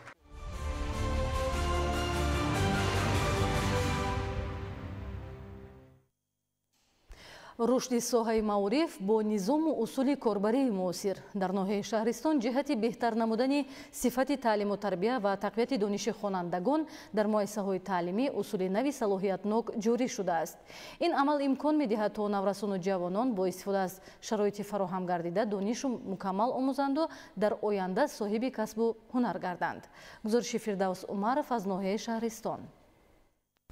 Рушди соҳаи маориф бо низому усули корбарии муосир дар ноҳияи Шаҳристон ҷиҳати беҳтар намудани сифати таълиму тарбия ва тақвияти дониши хонандагон дар муассисаҳои таълимӣ усули нави салоҳиятнок ҷорӣ шудааст. Ин амал имкон медиҳад, то наврасону ҷавонон бо истифода аз шароити фароҳам гардида донишу мукаммал омӯзанду дар оянда соҳиби касбу ҳунар гарданд. Гузориши Фирдавс Умаров аз ноҳияи Шаҳристон.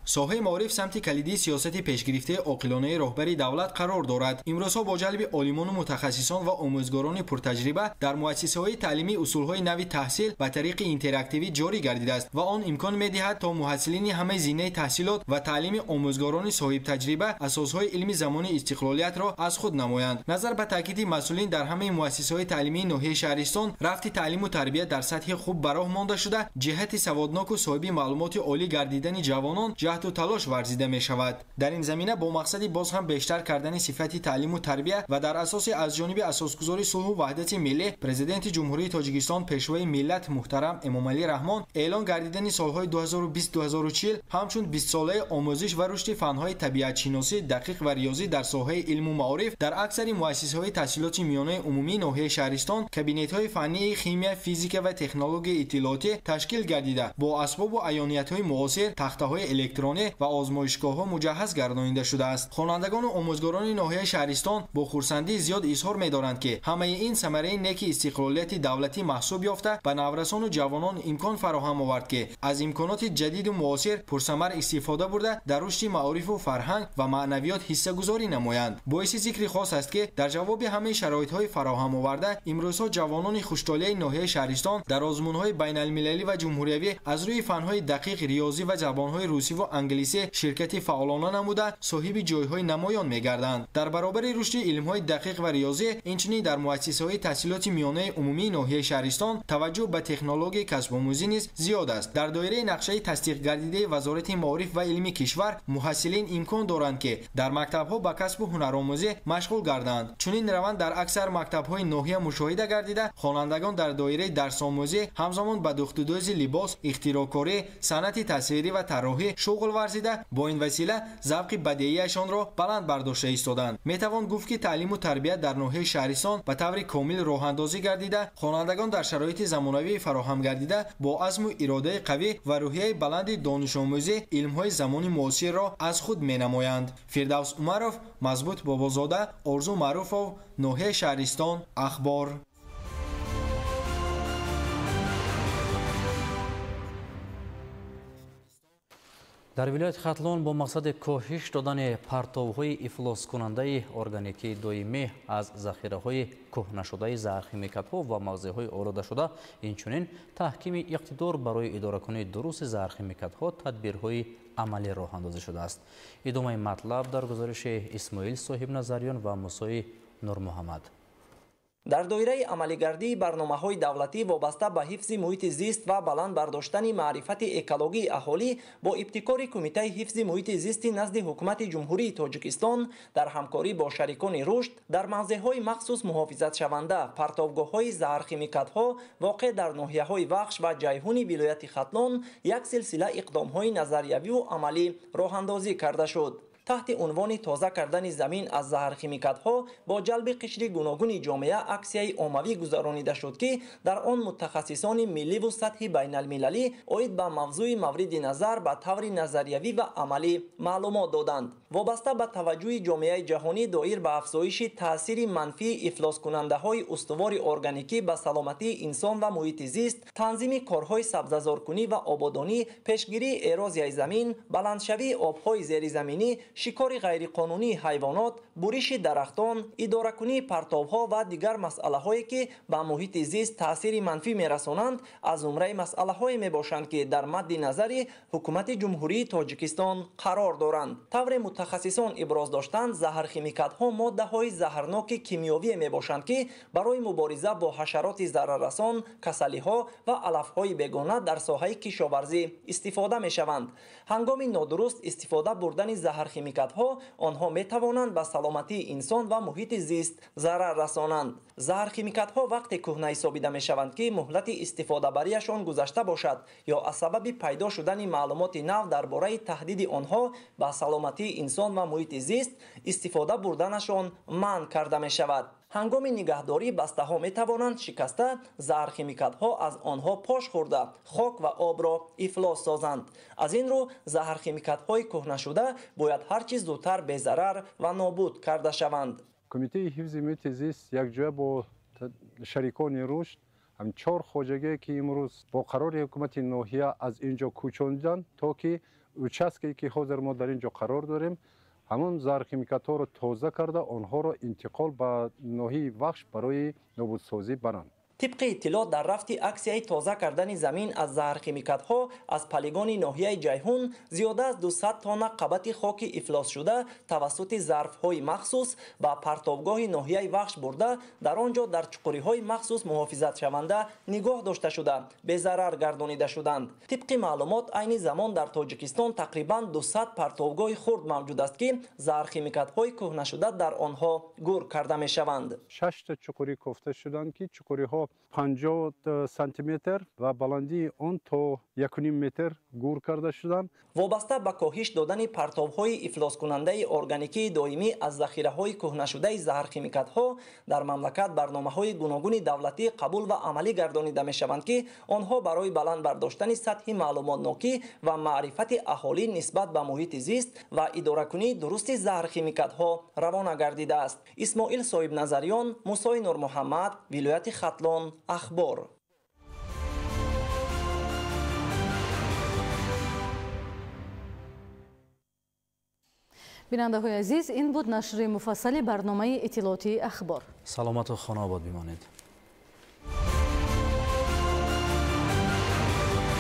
Соҳаи маориф самти калидии сиёсати пешгирифтаи оқилонаи роҳбари давлат қарор дорад. Имрӯзҳо бо ҷалби олимону мутахассисон ва омӯзгорони пуртаҷриба дар муассисаҳои таълимӣ усулҳои нави таҳсил ба тариқи интерактивӣ ҷорӣ гардидааст ва он имкон медиҳад, то муҳассилини ҳамаи зинаи таҳсилот ва таълими омӯзгорони соҳибтаҷриба асосҳои илми замони истиқлолиятро аз худ намоянд. Назар ба таъкиди масъулин, дар ҳамаи муассисаҳои таълимии ноҳияи Шаҳристон рафти таълиму тарбия дар сатҳи хуб ба роҳ монда шуда, ҷиҳати саводноку соҳиби маълумоти олӣ гардидани ҷавонон ҷаҳду талош варзида мешавад. Дар ин замина бо мақсади боз ҳам бештар кардани сифати таълиму тарбия ва дар асоси аз ҷониби асосгузори сулҳу ваҳдати миллӣ, Президенти Ҷумҳурии Тоҷикистон, Пешвои миллат муҳтарам Эмомалӣ Раҳмон эълон гардидани солҳои 2020-2040 ҳамчун 20-солаи омӯзиш ва рушди фанҳои табиатшиносӣ, дақиқ ва риёзӣ дар соҳаи илму маориф дар аксари муассисаҳои таҳсилоти миёнаи умумии ноҳияи Шаҳристон кабинетҳои фаннии химия, физика ва технологияи иттилоотӣ ташкил гардида, бо асбобу аёниятҳои муосир, тахтаҳои электронӣ ва озмоишгоҳҳо муҷаҳҳаз гардонида шудааст. Хонандагону омӯзгорони ноҳияи Шаҳристон бо хурсандии зиёд изҳор медоранд, ки ҳамаи ин самараи неки истиқлолияти давлатӣ маҳсуб ёфта, ба наврасону ҷавонон имкон фароҳам овард, ки аз имконоти ҷадиду муосир пурсамар истифода бурда, дар рушди маорифу фарҳанг ва маънавиёт ҳиссагузорӣ намоянд. Боиси зикри хос аст, ки дар ҷавоби ҳамаи шароитҳои фароҳам оварда, имрӯзҳо ҷавонони хуштолеи ноҳияи Шаҳристон дар озмунҳои байналмилалӣ ва ҷумҳуриявӣ аз рӯи фанҳои дақиқ, риёзӣ ва забонҳои русӣ ва англисӣ ширкати фаъолона намуда, соҳиби ҷойҳои намоён мегарданд. Дар баробари рушди илмҳои дақиқ ва риёзӣ, инчунин дар муассисаҳои таҳсилоти миёнаи умумии ноҳияи Шаҳристон таваҷҷӯҳ ба технологияи касбомӯзӣ низ зиёд аст. Дар доираи нақшаи тасдиқгардидаи Вазорати маориф ва илми кишвар муҳассилин имкон доранд, ки дар мактабҳо ба касбу ҳунаромӯзӣ машғул гарданд. Чунин раванд дар аксар мактабҳои ноҳия мушоҳида гардида, хонандагон дар доираи дарсомӯзӣ ҳамзамон ба духтудӯзи либос, ихтироъкорӣ, санъати тасвирӣ ва тарроҳӣ шуғл варзида, бо ин васила завқи бадеияшонро баланд бардошта истоданд. Метавон гуфт, ки таълиму тарбия дар ноҳияи Шаҳристон ба таври комил роҳандозӣ гардида, хонандагон дар шароити замонавӣ фароҳам гардида, бо азму иродаи қавӣ ва рӯҳияи баланди донишомӯзӣ илмҳои замони муосирро аз худ менамоянд. Фирдавс Умаров, Мазбут Бобозода, Орзу Маъруфов, ноҳияи Шаҳристон, Ахбор. Дар вилояти Хатлон бо мақсади коҳиш додани партовҳои ифлоскунандаи органикии доимӣ аз захираҳои кӯҳнашудаи заҳрхимикатҳо ва мавзеъҳои олудашуда, инчунин таҳкими иқтидор барои идоракунии дурусти заҳрхимикатҳо тадбирҳои амалӣ роҳандозӣ шудааст. Идомаи матлаб дар гузориши Исмоил Соҳибназарён ва Мусои Нурмуҳаммад. Дар доираи амалигардии барномаҳои давлатӣ вобаста ба ҳифзи муҳити зист ва баланд бардоштани маърифати экологии аҳолӣ бо ибтикори Кумитаи ҳифзи муҳити зисти назди Ҳукумати Ҷумҳурии Тоҷикистон дар ҳамкорӣ бо шарикони рушд дар мавзеъҳои махсус муҳофизатшаванда партовгоҳҳои заҳрхимикатҳо воқеъ дар ноҳияҳои Вахш ва Ҷайҳуни вилояти Хатлон як силсила иқдомҳои назариявию амалӣ роҳандозӣ карда шуд. Таҳти унвони тоза кардани замин аз заҳрхимикатҳо бо ҷалби қишри гуногуни ҷомеа аксияи оммавӣ гузаронида шуд, ки дар он мутахассисони милливу сатҳи байналмилалӣ оид ба мавзӯи мавриди назар ба таври назариявӣ ва амалӣ маълумот доданд. Вобаста ба таваҷҷӯҳи ҷомеаи ҷаҳонӣ доир ба афзоиши таъсири манфии ифлоскунандаҳои устувори органикӣ ба саломатии инсон ва муҳити зист, танзими корҳои сабзазоркунӣ ва ободонӣ, пешгирии эрозияи замин, баландшавии обҳои зеризаминӣ, шикори ғайриқонунии ҳайвонот, буриши дарахтон, идоракунии партовҳо ва дигар масъалаҳое ки ба муҳити зист таъсири манфӣ мерасонанд, аз зумраи масъалаҳое мебошанд, ки дар мадди назари Ҳукумати Ҷумҳурии Тоҷикистон қарор доранд. Тавре мутахассисон иброз доштанд, заҳрхимикатҳо моддаҳои заҳрноки кимиёвие мебошанд, ки барои мубориза бо ҳашароти зараррасон, касалиҳо ва алафҳои бегона дар соҳаи кишоварзӣ истифода мешаванд. Ҳангоми нодуруст истифода бурдани заҳрхимикатҳо онҳо метавонанд ба саломатии инсон ва муҳити зист зарар расонанд. Заҳрхимикатҳо вақте кӯҳна ҳисобида мешаванд, ки муҳлати истифодабарияшон гузашта бошад ё аз сабаби пайдо шудани маълумоти нав дар бораи таҳдиди онҳо ба саломатии инсон ва муҳити зист истифода бурданашон манъ карда мешавад. Ҳангоми нигаҳдорӣ бастаҳо метавонанд шикаста, заҳрхимикатҳо аз онҳо пош хӯрда, хок ва обро ифлос созанд. Аз ин рӯ заҳрхимикатҳои кӯҳнашуда бояд ҳар чиз зудтар безарар ва нобуд карда шаванд. Кумитаи ҳифзи муҳити зист якҷоя бо шарикони рушд ҳам 4 хоҷагие, ки имрӯз бо қарори ҳукумати ноҳия аз ин ҷо кӯчонданд, то ки участкае, ки ҳозир мо дар ин ҷо қарор дорем, ҳамон заҳрхимикатҳоро тоза карда, онҳоро интиқол ба ноҳияи Вахш барои нобудсозӣ баранд. Тибқи иттилоъ дар рафти аксияи тоза кардани замин аз заҳрхимикатҳо аз полигони ноҳияи Ҷайҳун зиёда аз 200 тонна қабати хоки ифлосшуда тавассути зарфҳои махсус ба партовгоҳи ноҳияи Вахш бурда, дар он ҷо дар чуқуриҳои махсус муҳофизатшаванда нигоҳ дошта шуда, безарар гардонида шуданд. Тибқи маълумот, айни замон дар Тоҷикистон тақрибан 200 партовгоҳи хурд мавҷуд аст, ки заҳрхимикатҳои кӯҳнашуда дар онҳо гур карда мешаванд. 6 та чуқурӣ кофта шуданд, ки чуқуриҳо 50 сантиметр ва баландии он то 1,5 метр гур карда шуданд. Вобаста ба коҳиш додани партовҳои ифлоскунандаи органикии доимӣ аз захираҳои кӯҳнашудаи заҳрхимикатҳо дар мамлакат барномаҳои гуногуни давлатӣ қабул ва амалӣ гардонида мешаванд, ки онҳо барои баланд бардоштани сатҳи маълумотнокӣ ва маърифати аҳолӣ нисбат ба муҳити зист ва идоракунии дурусти заҳрхимикатҳо равона гардидааст. Исмоил Соҳибназариён, Мусои Нурмуҳаммад, вилояти Хатлон, Ахбор. Бинандаҳои азиз, ин буд нашри муфассали барномаи иттилоотии Ахбор. Саломату хонаобод бимонед.